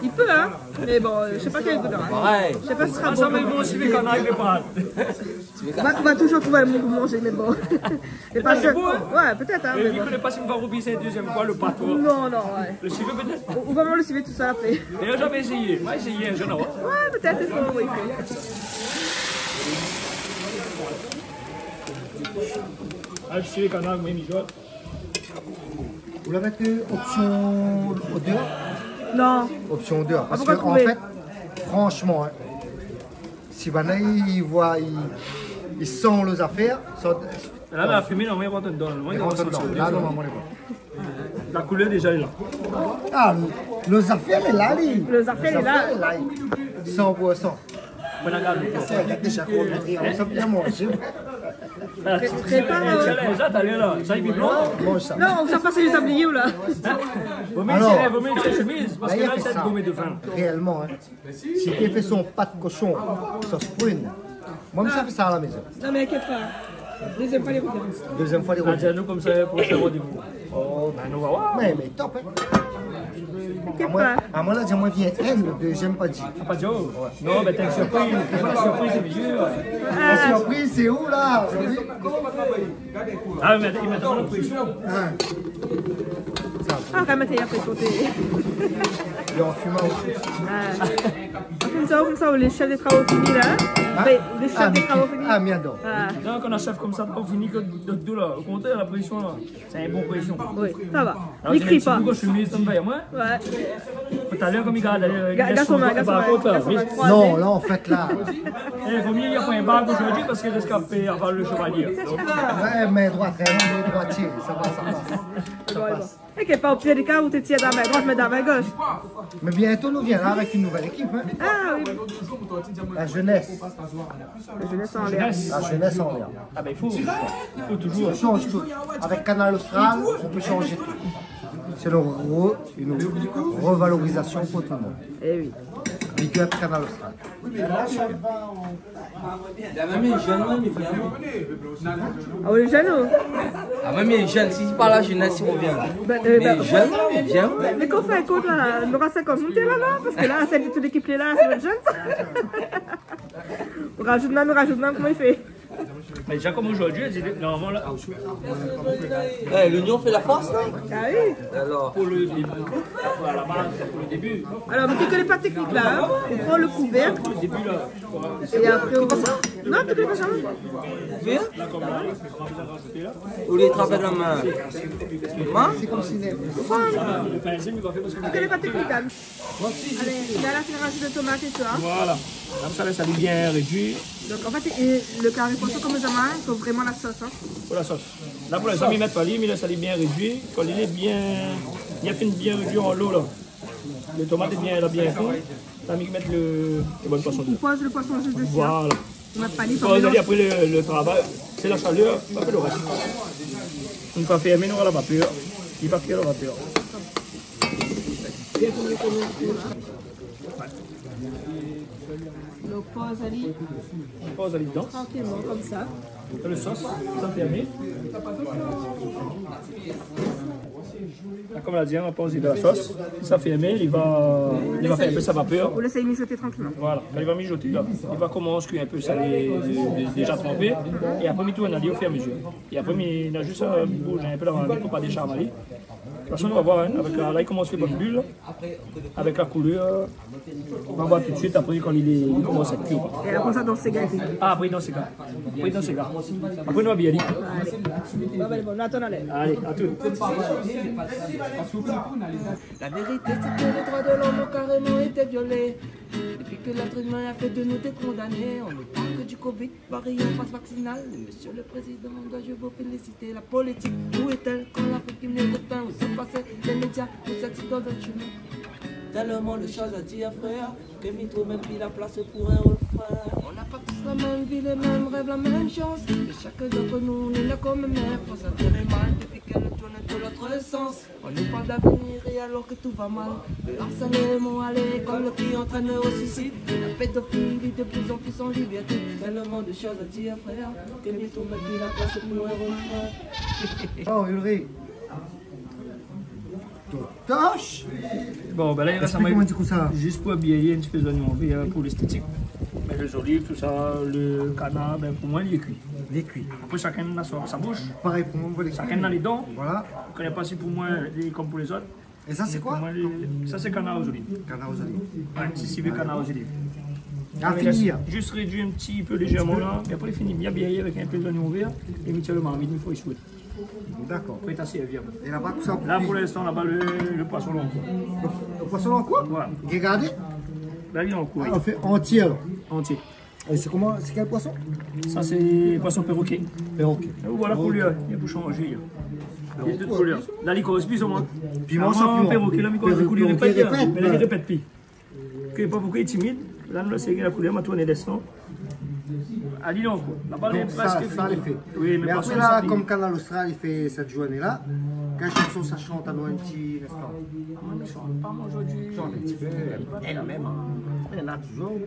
I pé, hein. Mé bon, euh, mi koné pa kèl gou, hein. Parèy. Mi koné pa si sra bon. Ah, sa, mé bon, si lé kanar avèk lé pat. Ou va, ou va touzour trouv in moun pou manzé, mé bon. Pétèt lé bon, hein. Ouais, pétèt, hein, mé bon. Mi koné pa si mi va roubli in dézièm foi le pat, ouais. Non, non, ouais. Le sivé, pétèt. Ou, ou va manz le sivé tousèl apré. Mé mi la zamé éséyé. Moin la éséyé in zour, ouais. Ouais, pétèt, i fo, oui. Ah, le sivé kanar, moin, mi zot. Ou la mèt opsion odèr ? Non. Opsion odèr. Ah, parske, an fèt, fransman, hein, si banna i voi, i, i san lé zafèr, sa... La, la fimé, non, mé i rant dedan. Moin, i rant dedan. La, non, moin, moin, moin. La koulèr déza lé la. Ah, lé zafèr lé la, li. Lé zafèr lé la. Lé zafèr lé la. San pour san. Moin la gard. Sa, gard déza koman i rant, sa bien manzé. Pré-, prépar, euh, sa, talèr la. Sa, i pli blan. Manz sa. Non, sa pa, sé lé tablié, la. Hein ? Vo myé, alor, vo myé shemiz, parske la, la, i fé sa. Gomé de vin. Réèlman, hein. Si té fé son pat koshon sos prune, moin, mi sa fé sa a la mézon. Non, mé inkièt pa. Dézyèm foi, lé revien. Dézyèm foi, lé revien. La di anou konmsa, proshèn randévou. Oh, bin, nou va oir. Mé, mé top, in. Inkièt pa. Amoin, amoin, la di amoin vien, in, lo dézyèm pa di. Ah, pa di, oh. Ouais. Non, mé t'as une surprise. T'as une surprise, sé mié, ouais. Ah. La surprise, sé ou, la ? Ah, mé atann, mé atann, la présion. In. Ah, kan mèm, la présion, té. Lé an fiman osi. Ah. Konmsa, konmsa, le chef dé travo fini, la, in ? Ah. Enfin, le chef dé travo fini. Ah, mi ador. Ah. Donk, kan in chef konmsa, travo fini, ke dot dou, la, o kontrèr, la présion, la. Sé in bon présion. Oui, sa va. Alor, li kri pa. Ti bout shemiz, sa va, moin. Ouais. Talèr, konm li gard, euh, li gard son min, gard son min, gard son min kroizé. Non, la, an fèt, la. Eh, vo mié li pran in bag zordi parske li risk pa aval lo shevalié. Donk, ouais, min droit, in, min droitié, sa va, sa va. Sa va. É ke pa o pir dé ka, ou té tir dan la min droit, mé dan la min gosh. Mé bientô, nou viendra avèk in nouvèl ékip, in. Ah oui, oui. La jeunesse. La jeunesse en l'air. La jeunesse en l'air. Ah ben, il faut, il faut toujours. On change tout. Avec Kanal Austral, on peut changer tout. C'est le re-, une revalorisation pour tout le monde. Eh oui. Big up Kanal Austral. La mèm lé jenn, mé vien. Ah oui, lé jenn, oh. Ah ouais, mé jenn, si pa la jeunesse, i revien. Bah, euh, mé bah, jenn, mé vien. Bah, mé kan ou fé in kont la, nora sinkant moun la, non ? Parske la, sèl de tout lékip lé la, sé jenn sa. Ou rajout mèm, ou rajout mèm, koman i fé ? Mé déza, konm zordi, normalman la. Eh, l'union fait la force, non ? Ah oui. Alors. Pou le début. Pou la baz, pou le début. Alor, mi koné pa teknik la, in. Ou pran lo kouvèrk. Le début la. É apré, ou... Non, mi koné pa sa. Vèr ? Ou lé travay la min. Min ? Sé konm si... Ou koné pa teknik la. Alé, la, la, ou rajout tomat é tout, in. Voilà. Konmsa la, sa lé bien rédui. Donk, an fèt, é lo kari poison, konm zamé, i fo vréman la sos, in. Pou la sos. La, pou linstan, mi mèt pa li, mi lès ali bien rédui. Kan li lé bien, li la fine bien rédui anlo la. Lo tomat lé bien, la bien fon. La, mi mèt lo, lo bann poison dedan. Ou poz lo poison zis dési, in. Voilà. Ou mèt pa li, ou poz ali, apré lo, lo travay, sé la shalèr, apré lo rès. Ou fèrm, nora la vapèr. Li va fé la vapèr. Donk, poz ali. Poz ali dedan. Trankilman, konmsa. Lo sos, sa fèrmé. La, konm la di, in, ou poz ali dan la sos. Sa fèrmé, li va, li va fé in pé sa vapèr. Ou lès ali mijoté trankilman. Voilà, kan li va mijoté la, li va komans kui in pé sa, lé, lé, lé déza tranpé. É apré, mi tourn ali o fur é a mezur. É apré, mi, na zis, euh, bouz in pé la marmit pou pa désharm ali. De tout fason, nou va oir, in, avèk la, la, li komans fé bann bil, avèk la koulèr, nou va oir tout suit, apré, kan li, li komans kui, koi. É apré sa, dan séga. Ah, apré, dan séga. Apré, dan séga. Apré, nou va bien li. Alé. Bon, alé, bon, nou atann alé. Alé, a tout. La vérité, c'est que les droits de l'homme ont carrément été violés. Depuis que l'être humain a fait de nous des condamnés, on ne parle que du covid. Barrière passe vaccinale, monsieur le président, dois-je vous féliciter ? La politique, où est-elle ? Quand l'Afrique qui mérite pain, où sont passés les médias pour cette histoire de chemin ? Tellement de choses à dire, frère, que mi trouv mèm pi la plas pou in refrin. On n'a pas tous la même vie, les mêmes rêves, la même chance. Mais chacun d'entre nous, on est là quand même, hein. Faut s'intérêter mal depuis qu'elle tourne de l'autre sens. On nous parle d'avenir et alors que tout va mal. Le harcèlement à l'école qui entraîne au suicide. La pédophilie de plus en plus en liberté. Tellement de choses à dire, frère, que mi trouv mèm pi la plas pou in refrin. Oh, Ulrich. Tosh. Bon, ben la, i rès... Explique-moi du coup ça. Zis pou abiyé in ti pé zoignon vèr, in, pou léstétik. Mé lé zoliv, tout sa, lo kanar, ben, pou moin, li lé kui. Li lé kui. Apré, shakinn na son, sa boush. Pareil pour moi, voilà. Shakinn na lé dan. Voilà. Ou koné pa si pou moin, li lé konm pou lézot. Et ça, c'est quoi ? Mé pou moin, li, sa, sé kanar o zoliv. Kanar o zoliv. Ouais, sé sivé kanar o zoliv. Ah, fini, in. Zis rédui in ti pé lézèrman la. É apré, fini bien abiyé avèk in pé zoignon vèr. É mi tir lo marmit, i fo éshoué. D'accord. Pré a sèrvi. É laba, tout sa... La, pou linstan, laba, lo, lo poison lé an kour. Lo, lo poison lé an kour ? Ouais. Regardez. La, li lé an kour. Ah, on fait entier, alors. Entier. Et c'est comment, c'est quel poisson ? Sa, sé poison pèroké. Pèroké. É voilà, koulèr, li lé pou shanjé. Li lé tout koulèr. La, li koz pi, omoin. Piman san piman. Pèroké la, mi koz, pèroké, koulèr i répèt, i répèt, mé la, i répèt pi. Ke pa bokou lé timid, la, nou la sèy la koulèr, ma tourn lès, non ? Ali, non, koi. La bal lé prèsk fini. Donk sa, sa lé fé. Oui, mé apré, la, konm Kanal Austral i fé sèt zourné la, kèl shanson sa i shant, anou in ti linstan ? Ah, moin, mi shant pa, moin, zordi. Shant in ti pé. É la mèm, in. Néna touzour.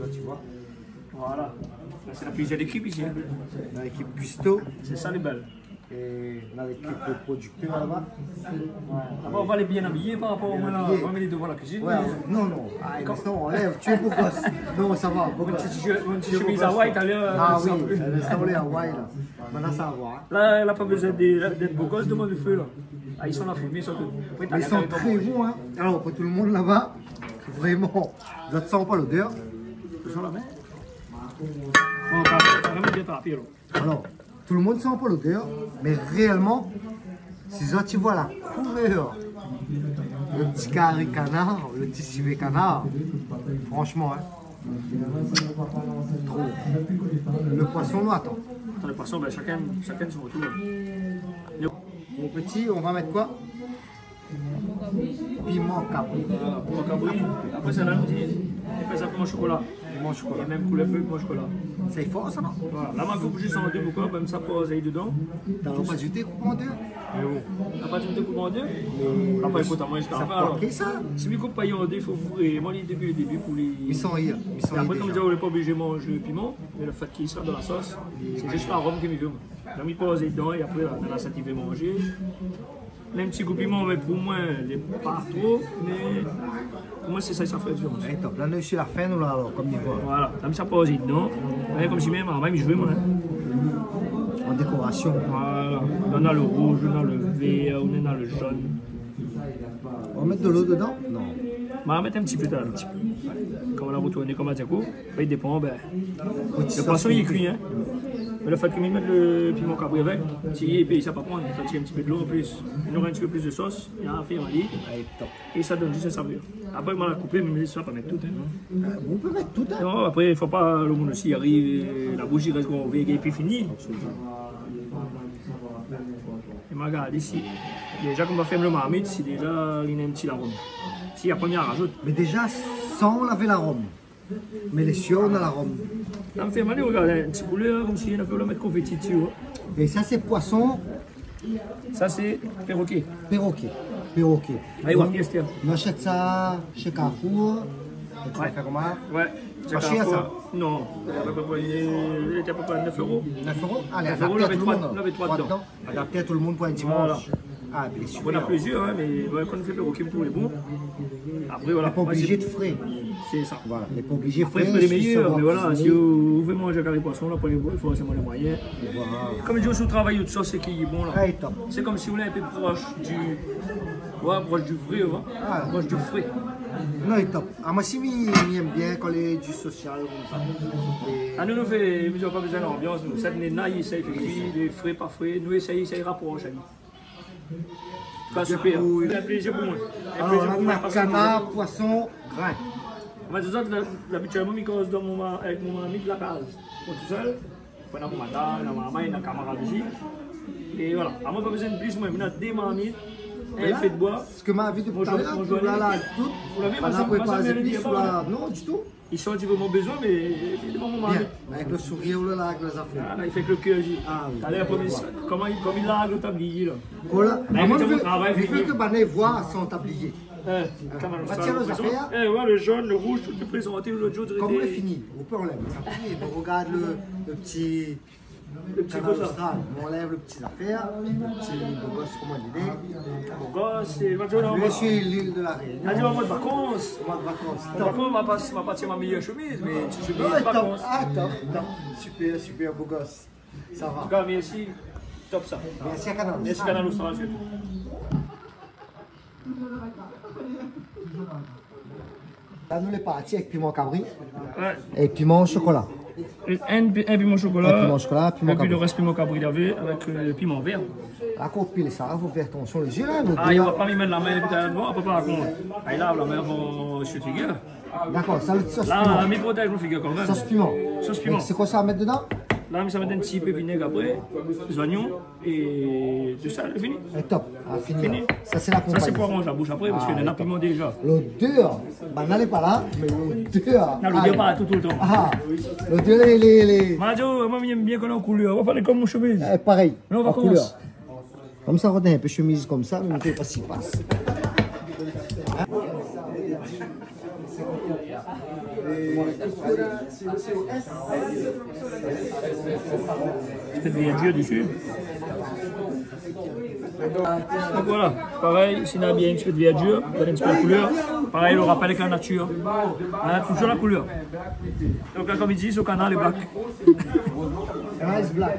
zot i voi. Voilà. La, sé la plizièr ékip isi, in. La ékip Gusto. Sé sa lé bèl. É la, lékip produktèr laba. Ouais. Laba, ou va alé bien abiyé par rapor a moin la. Bien abiyé. Ou va mèt dovan la kuizine. Ouais, mé non, non. Ah, mé sa, anlèv, tu es beau gosse. Non, sa va, beau gosse. Ou va mèt in ti shemiz Hawaï, talèr, ah oui, sa lé Hawaï la. Mintnan sa va, in. La, la pa bezoin d'èt, d'èt beau gosse dovan lo fé la. Ah, i san la fimé, sirtou. Mé i san tré bon, in. Alor, pou tout lo moun laba, vréman, zot i san pa lodèr. I san la mèm. Bon, karéman bien trapé la. Alor, tout lo moun i san pa lodèr, mé réèlman, si zot i voi la koulèr, lo ti kari kanar, lo ti sivé kanar, fransman, in, tro. Lo poison, nou atann. Atann, lo poison, bin, shakinn, shakinn son tour. Mon pti, nou va mèt koi ? Piman kabri. Voilà, piman kabri. Apré sa, la, nou di, i fé sa piman shokola. Piman shokola. É mèm koulèr blé piman shokola. Sa i for sa, non ? Voilà. La, ma koup zis an dé, poukoi ? Bin, sa poz ali dedan. Ou la pa di koup an dé ? Mé bon. Ou la pa di koup an dé ? Mé apré, ékout, amoin, ziska la fin, alor. Sa i fé koi sa ? Si mi koup pa an dé, i fo vréman li dépi lo débi pou li... Mi san ri, mi san ri déza. É apré, konm mi di, ou lé pa oblizé manz piman, mé lo fèt ke li sort dan la sos, sé zis larom ke mi vé, moin. La, mi poz dedan é apré, la, la, sa ki vé manzé. Mèm ti gou piman, mé pou moin, lé pa tro, mé pou moin, sé sa, sa fé la diférans. Allez, top. La, nou lé si la fin, nou, la, alor, konm i voi. Voilà. La, mi sa poz dedan. Ou voi, konm si mèm, ah, mèm, mi zoué, moin, in. An dékorasion. Voilà. Ou néna lo rouz, ou néna lo vèr, ou néna lo zone. Ou va mèt dolo dedan ? Non. Ma mèt in ti pé, in ti pé. Kan ou la rotourné, konm ma di aou, i dépan, bin, lo poison, li lé kui, in. Mé lo fèt ke mi mèt lo piman kabri avèk, si, épi sa pa pran, sa tir in ti pé dolo an plis. Nora in ti pé plis de sos, é afèr ali. Allez, top. É sa i donn zis in savèr. Apré, ma la koupé, mé sa, pa mèt tout, in. Ah, ou pé mèt tout, in. Non, apré, fo pa lo moun osi i ariv, é la boush i rès granvèr, épi fini. É ma gard isi. Déza, konm ma fèrm lo marmit, si déza, li néna in ti larom. Si, apré, mi razout. Mé déza, san lavé larom. Mé lé sir, ou néna larom. La, mi fé mal, regard, in ti koulèr, konm si néna fé la mèt konféti dsi, in. É sa, sé poison ? Sa, sé pérokè. Pérokè. Pérokè. Ah, i voi, pièr, tiens. Nou ashèt sa shé Carrefour. É ou va fé koman ? Ouais. Pa shèr, sa ? Non. Li lété apépré nèf éro. Nèf éro ? Allez, nèf éro, adapté a tout lo moun. Lavé troi, lavé troi dedan. Adapté a tout lo moun pou in dimansh. Voilà. Ah, bien sir. Bon, néna plizièr, in, mé, ouais, kan ou fé pérokè pou lé bon. Apré, voilà. Lé pa oblizé èt fré. Sé sa. Voilà, lé pa oblizé èt fré. Apré, fré lé méyèr, mé voilà, si ou vé manz kari poison, la, pa lé bon, i fo forséman lé moiyin. Voilà. Konm mi di, si ou travay out sos, sé ki lé bon, la. Ah, lé top. Sé konm si ou lé in pé prosh di, ouais, prosh di vré, ouais. Ah. Prosh di fré. Non, lé top. Ah, moin osi, mi, mi èm bien kan lé di sosial, konmsa. É ah, nou, nou fé, mi di, pa bezoin lanbians, nou. Sa néna, i éséy fé kui, lé fré, pa fré. Nou éséy, éséy raprosh ali. An tou ka, super. Dépouy. Sé in plézir pou moin. In plézir pou moin, paske kanar, poison, grin. Moin, sé sa, la, labitid, moin, mi koz dan mon ma-, avèk mon marmit la kaz. Moin tousèl. Moin néna mon madam, néna mon marmay, néna kamarad isi. É voilà. Amoin, pa bezoin plis, moin, mi néna dé marmit, in fé d'boi. Mé la, sak ma vi dopi talèr, tout la, la, tout. Ou la vi, ma fam, ma fam, èl i di pa, non, ditou. I san ti vréman bezoin, mé li di pa mon marmit. Bien. Avèk lo sourir, ou la, la, avèk lé zafèr. Ah, la, i fé èk lo kèr, li. Ah oui. Talèr, koman i, koman i larg lo tablié, la. Voilà. La, mi fé ke banna i voi san tablié. Eh, ah, kamarad, matièr sa, lé zafèr. Eh, ouais, lo zone, lo rouz, tout lé prézanté, lot zour, koman lé fini, ou pé anlèv lo tablié, donk, regard lo, lo ti Lo ti Kanal Austral, nou anlèv lo ti zafèr, lo ti beau gosse, koman i di. Beau gosse, sé, ah, nou lé si lil de la Rénion. Ah, nou lé an mod vakans. An mod vakans. An mod vakans, ma pa, ma pa tir mon méyèr shemiz, mé ti shemiz vakans. Ah, top, top. Super, super, beau gosse. Sa va. An tou ka, mèrsi. Top sa. Mèrsi a Kanal Austral. Mèrsi Kanal Austral, sirtou. La, nou lé parti avèk piman kabri. Ouais. É piman shokola. In, in pi-, in piman shokola. In piman shokola, piman kabri. Épi lo rès piman kabri lavé avèk, euh, piman vèr. La, kan ou pil sa, fo fé atansion lé zié, la, lo doi. Ah, i voi pa, mi mèt la min, épi talèr, bon, apré, par kont, ah, i lav la min avan, sirtou figir. Dakor, sa, lo sos piman. La, mi protèz mon figir kan mèm. Sos piman. Sos piman. Donk, sé koi sa ou mèt dedan ? La, mi sa mèt in ti pé vinèg apré, zoignon é dosèl, fini. É top. Ah, fini. Fini. Sa, sé la konpagni. Sa, sé pou aranz la boush apré, parske néna piman déza. Ah, top. Lodèr, banna lé pa la, mé lodèr. Non, lodèr, ah, partou, toultan. Ah, lodèr, lé, lé, lé. Mario, moin, mi èm bien kan lé an koulèr. Ou va parl konm mon shemiz. Eh, parèy. La, ou va komans. An koulèr. Konmsa, rod in pé shemiz konmsa, mé mi koné pa si pas. Ti pé de verdir dési. Donk voilà, parèy, si néna bien in ti pé de verdir, done in ti pé la koulèr. Parèy, lo rapèl avèk la natir. Néna touzour la koulèr. Donk la, konm i di, so kanar lé black. Kanar is black.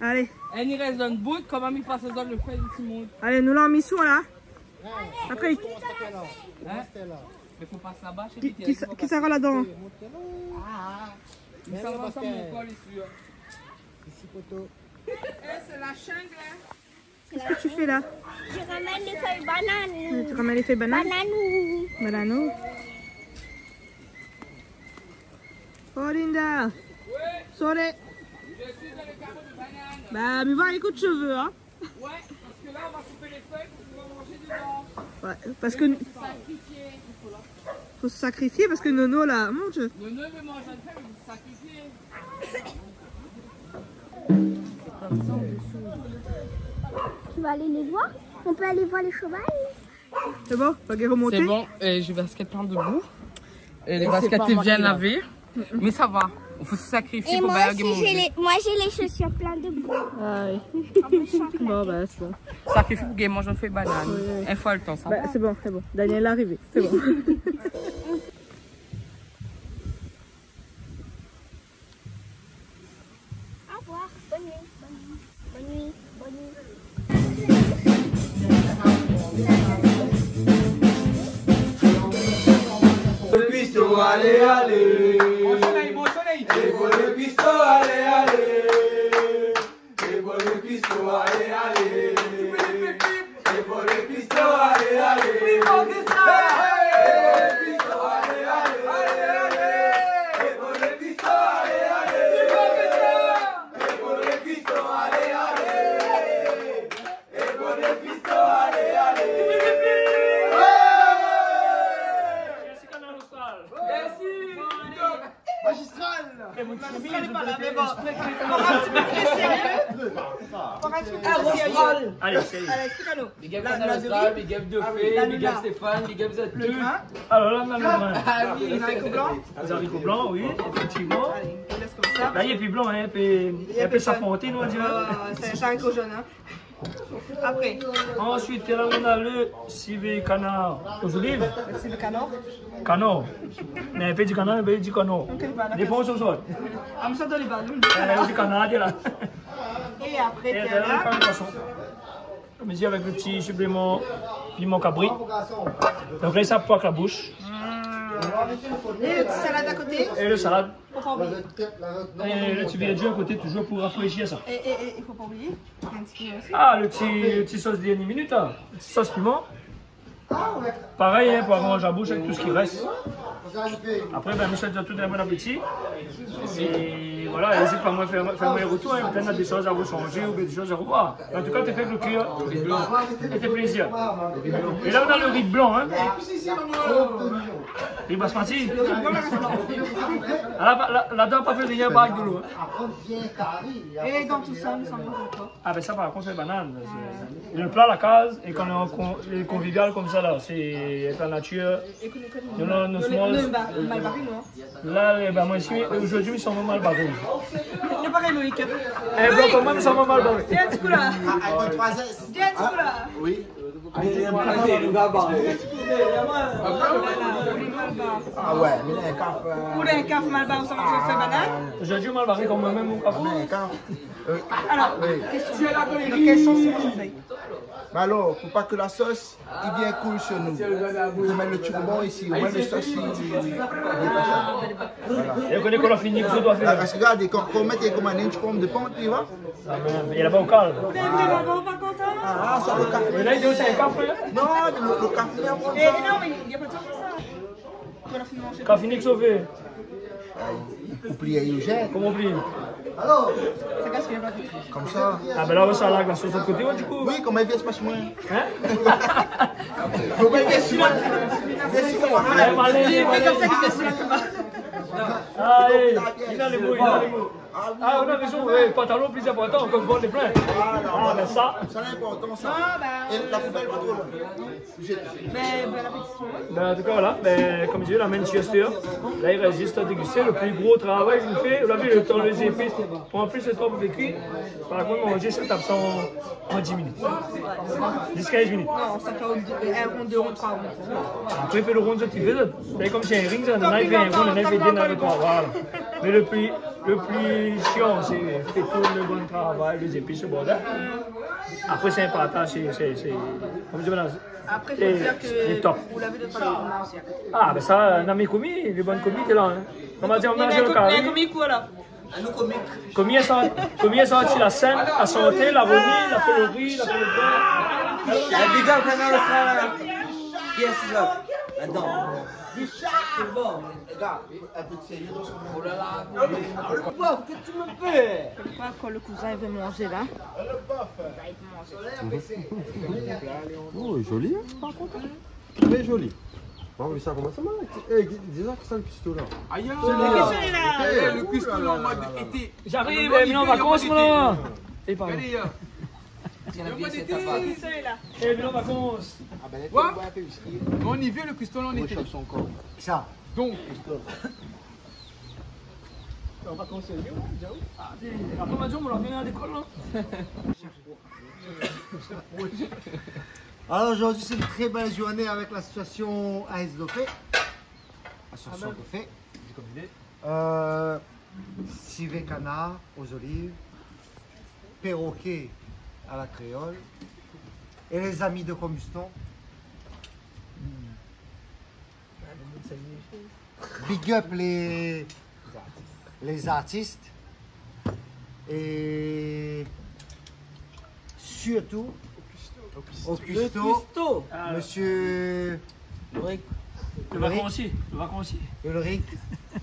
Alé. Èl i rès dan bout, koman mi pas dan lo fé di timoun. Alé, nou la an mision la. Patrick. Hein? Mé fo pas laba, sé ki, ki sa, ki sa ladan? Ah, ah. Mé sa va, sa, mon kol isi, hein. Isi, poto. Eh, sé la jungle, hein. Qu'est-ce que tu fais là? Je ramène les feuilles bananes. Tu ramènes les feuilles bananes? Bananou. Bananou. Oh Linda. Sorry. Bah, mi va ékout shové, hein. Ouais, parce que là, on va couper les feuilles pour pouvoir manger dedans. Ouais, parce que... Faut se sacrifier. Faut se sacrifier parce que Nono, là, mon Dieu. Nono, il veut manger une feuille, il veut se sacrifier. Tu vas aller les voir? On peut aller voir les chevaux? C'est bon, pa gèr remonté. C'est bon, euh, j'ai basket plein de boue. Et les baskets bien lavées. Mais ça va. Il faut se sacrifier pour bien manger. Et moi aussi, j'ai les, moi, j'ai les chaussures pleines de boue. Ah oui. Bon, bah, c'est bon. Sakrifyé pou gingn manz in fèy banane. Oui, oui. In foi le tan, sa va. Bah, c'est bon, c'est bon. Daniel est arrivé, c'est bon. Au revoir. Bonne nuit. Bonne nuit. Bonne nuit. Bonne nuit. Pour le cuistot, allez, allez. Mon soleil, mon soleil. Et pour le cuistot, allez, allez. Et pour le cuistot, allez, allez. Et pour le cuistot, allez, allez. Et pour le cuistot, allez, allez. Et pour le cuistot, allez, allez. Et pour le cuistot, allez, allez. Et pour le cuistot, allez, allez. Ouais. Merci, Kanal Austral. Merci. Magistral. Eh, mon... Magistral, lé pa la, mé bon. Pour un petit peu plus sérieux. Pour un petit peu plus sérieux. Allez, sérieux. Allez, explique-nous. Big up Kanal Austral, big up Dofé, big up Stéphane, big up Zatoul. Alors là, non, non, non. Ah oui, les haricots blancs. Les haricots blancs, oui, effectivement. Allez, on laisse comme ça. Là, il y a plus blanc, hein, un peu, un peu safranté, nous, on dirait. Ah, c'est, c'est un haricot jaune, hein. Après. Ensuite, là, on a le civet canard aux olives. Le civet canard. Canard. Mais un peu du canard, un peu du canard. Ok, voilà. Dépend où on sort. Ah, mais ça, dans les ballons. Euh, du canard, là. Et après, et là, on fait un poisson. Comme je dis, avec le petit supplément piment kabri. Donc là, ça poque la bouche. Mm. Et le petit salade à côté. Et le salade. Faut pas oublier. Et le ti verdir à côté, toujours pour rafraîchir ça. Et, et, et il faut pas oublier, un petit peu aussi. Ah, le ti, le ti sos dernière minute, hein. Le ti sos piment. Pareil, hein, pour arranger la bouche avec tout ce qui reste. Apré, bin, mi souèt azot tout in bon apéti. É voilà, ézit pa amoin fé, fé amoin in retour, in, pétèt néna dé shoz a roshanzé oubien dé shoz a rovoir. Mé an tou ka, té fé avèk lo kèr. É té plézir. É la, nou na lo ri blan, in. Ri basmati. La, la, ladan, pa fé rien, pa avèk dolo, in. Et dans tout ça, nous sommes encore. Ah bin sa, par kont, sé banal. Sé lo pla la kaz, é kan lé an kon-, lé konvivial konmsa la, sé èk la natir. Nou, nou, nou, nou, nou, nou, nou, nou, nou, nou, nou, La, é bin, moin osi, zordi, mi sanm mal baré. Lé parèy, Loïc. É, bon, koman mi sanm mal baré ? Viens, tu là. Viens, tu là. Oui. Ah ouais, mé la, in kaf, euh, ou la in kaf mal baré, sa va fé banal. Zordi, mal baré, konm moin mèm, mon kaf. Ah, mé in kaf. Euh, alors, oui. Question. Dans quel sens c'est conseil ? Mé alor, fo pa ke la sos i vien koul sur nou. Ou mèt lo ti roman isi, ou mèt lo sos isi. Voilà. É ou koné kan la fini, kosa ou doi fé ? Ah, parske gard, kan, kan ou mèt, koman, néna in ti form de pant, tu vois. Ah, mé, é laba, ou kal. Mé laba, ou pa kontan ? Ah, sa, lo kafé. Mé la, li di, sé in kafé. Non, lo, lo kafé, é non, mé na pa de sos sa. Kan fini, kosa ou fé ? Ah, ou pli, ou zèt. Koman ou pli ? Sa kas bien, pa de sousi. Konmsa. Ah bin la, sa la, la sos lot koté, ouais, du kou. Oui, koman i vien pas moin. In ? Fo pa i vien si moin. Vien si moin. Ouais, alé, alé. Ah, é, li na lé mo, li na lé mo. Ah, ou na rézon, ouais, pantalon pli inportan, konm bon lé plin. Ah, mé sa. Sa lé inportan, sa. Ah, bah. É la poubèl, pa tro loin. Mé bon apéti. Bin, an tou ka, voilà. Bin, konm di, la min tièr, la, i rès zis a dégusté. Lo pli gro travay ke nou fé, ou la vi, lo tan, lé zépis. Pran plis lo tan pou fé kui. Par kont, manzé, sa i tap sa an, an dis minit. Dis, kinz minit. Non, sa fé in ronn, dé ronn, troi ronn. Apré, fé lo ronn, zot i fé, zot. Sé konm si in ring, sa. Néna i fé in ronn, néna i fé dé, néna i fé troi. Voilà. Mé lo pli, lo pli sian, sé fé tout lo bon travay, lé zépis, lo bordèl. Apré, sé in partaz, sé, sé, sé, koman dir, voilà, Apré, fo dir ke lé top. Ou la vi lo travay osi. Ah, bin sa, na mé komi, lé bon komi té la, in. Koman dir, ou manz lo kari. Mé komi koi la ? Komi la sort-, komi la sorti la sèn, la santé, la roni, la fé lo ri, la fé lo brin. La big up, Kanal Austral, la. Qui est-ce là ? Attends. Richard, c'est bon. Gars, in pé de sérieux dan se... Oh la la. Wow, kosa ou fé ? Sé koi, kan lo kouzin i vé manzé la ? Oh, zoli, in, par kont, in. Très joli. Bon, mé sa, koman sa, man ? Eh, di, di sa ke sa, lo kuisto la. Aïe, aïe, aïe. Lo kuisto la. Eh, lo kuisto la, an mod été. J'arrive, eh, mi lé an vakans, moin. Gardé, euh, Lo mod été. Lo mod été. Eh, mi lé an vakans. Ah bin, la, fé boir in pé whisky. Mé nou i vé lo kuisto la, an été. Réshaf son kor. Sa. Donk. An vakans, sé bien, ouais, déjà, oui. Ah, té, apré, ma di, nou la fine lékol, non ? Alors, aujourd'hui, c'est une très belle journée avec l'association A S Dofé. Association Dofé. Euh, civet canard aux olives, perroquet à la créole et les amis de Combuston. Big up les, les artistes et surtout au cuistot, monsieur Ulrich. Lo vakans osi, lo vakans osi. Ulrich,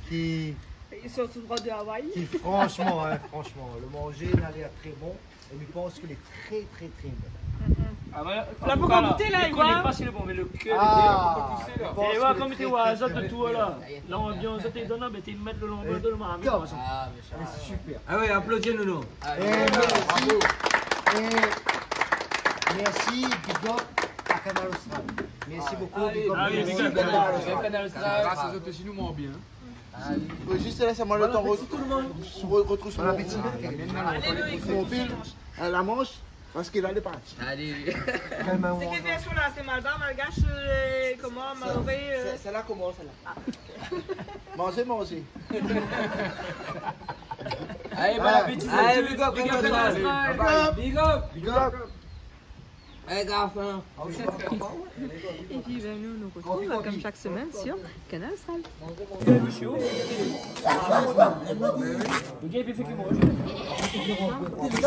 qui, i sort tout droi de Hawaï. Qui, franchement, hein, franchement, le manger n'a l'air très bon. É mi pans ke lé trè, trè, trè bon. Ah, voilà. La, an tou ka, la, mi koné pa si lé bon, mé lo kèr, ah, lé bien. Mé voilà, konm té wa, zot tout la, lanbians, zot té donn, mé té mèt lo lanbians, lo marmit, top. Ah, mé sa, mé super. Ah ouais, aplodi nou, non. Et merci. Et merci, big up à Kanal Austral. Merci beaucoup, big up. Ah oui, big up Kanal Austral. Gras a zot osi, nou manz bien. Fo zis lès amoin lo tan. Bon apétit tout le monde. Re-, retrouv mon... Bon apétit. Mon pil, euh, la mansh, parske la lé parti. Allez. Sé kèl vèrsion la ? Sé malbar, malgash, euh, koman, maoré, euh ? Sé, sé, sèl-la, koman, sèl-la ? Ah. Manzé, manzé. Allez, bon apétit. Allez, big up, big up, big up. Big up. Big up. Allez, garçon. Et puis, ben, nous nous retrouvons comme chaque semaine sur Kanal Austral.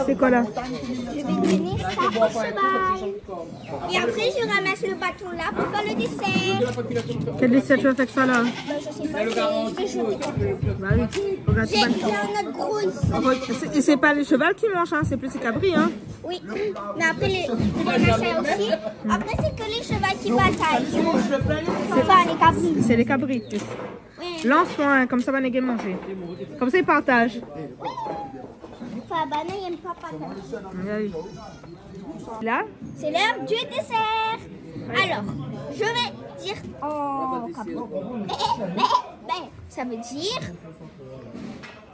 C'est quoi là ? Je vais donner ça au cheval. Et après, je ramasse le bâton là pour faire le dessert. Quel dessert tu vas faire avec ça là ? Bah, je sais pas, je vais, je vais jeter. Bah oui, regarde, j'ai, c'est pas, j'ai un autre gros ici. Et c'est pas le cheval qui mange, hein, c'est plus les cabris, hein. Oui, mais après, les, les machins aussi. Après, c'est que les chevaux qui bataillent. Enfin, les cabris. C'est les cabris. Oui. Lance-moi, hein, comme ça, va néguer manger. Comme ça, ils partagent. Oui. Enfin, bah non, il aime pas partager. Oui. Là ? C'est l'heure du dessert. Alors, je vais dire en cabri. Bé, bé, bé. Ça veut dire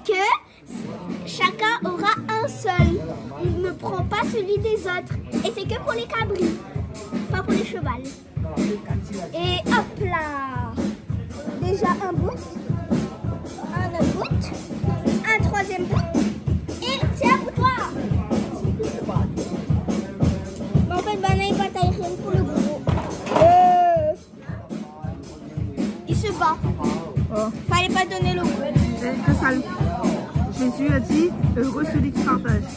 que chacun aura un seul. Ne prends pas celui des autres. Et c'est que pour les cabris, pas pour les chevaux. Et hop là. Déjà un bout, un autre bout, un troisième bout. Et tiens pour toi. Bon, en fait, ben, il bataille rien que pour le gros. Euh. Il se bat. Oh. Fallait pas donner le goût. C'est que ça. Jésus a dit, heureux celui qui partage.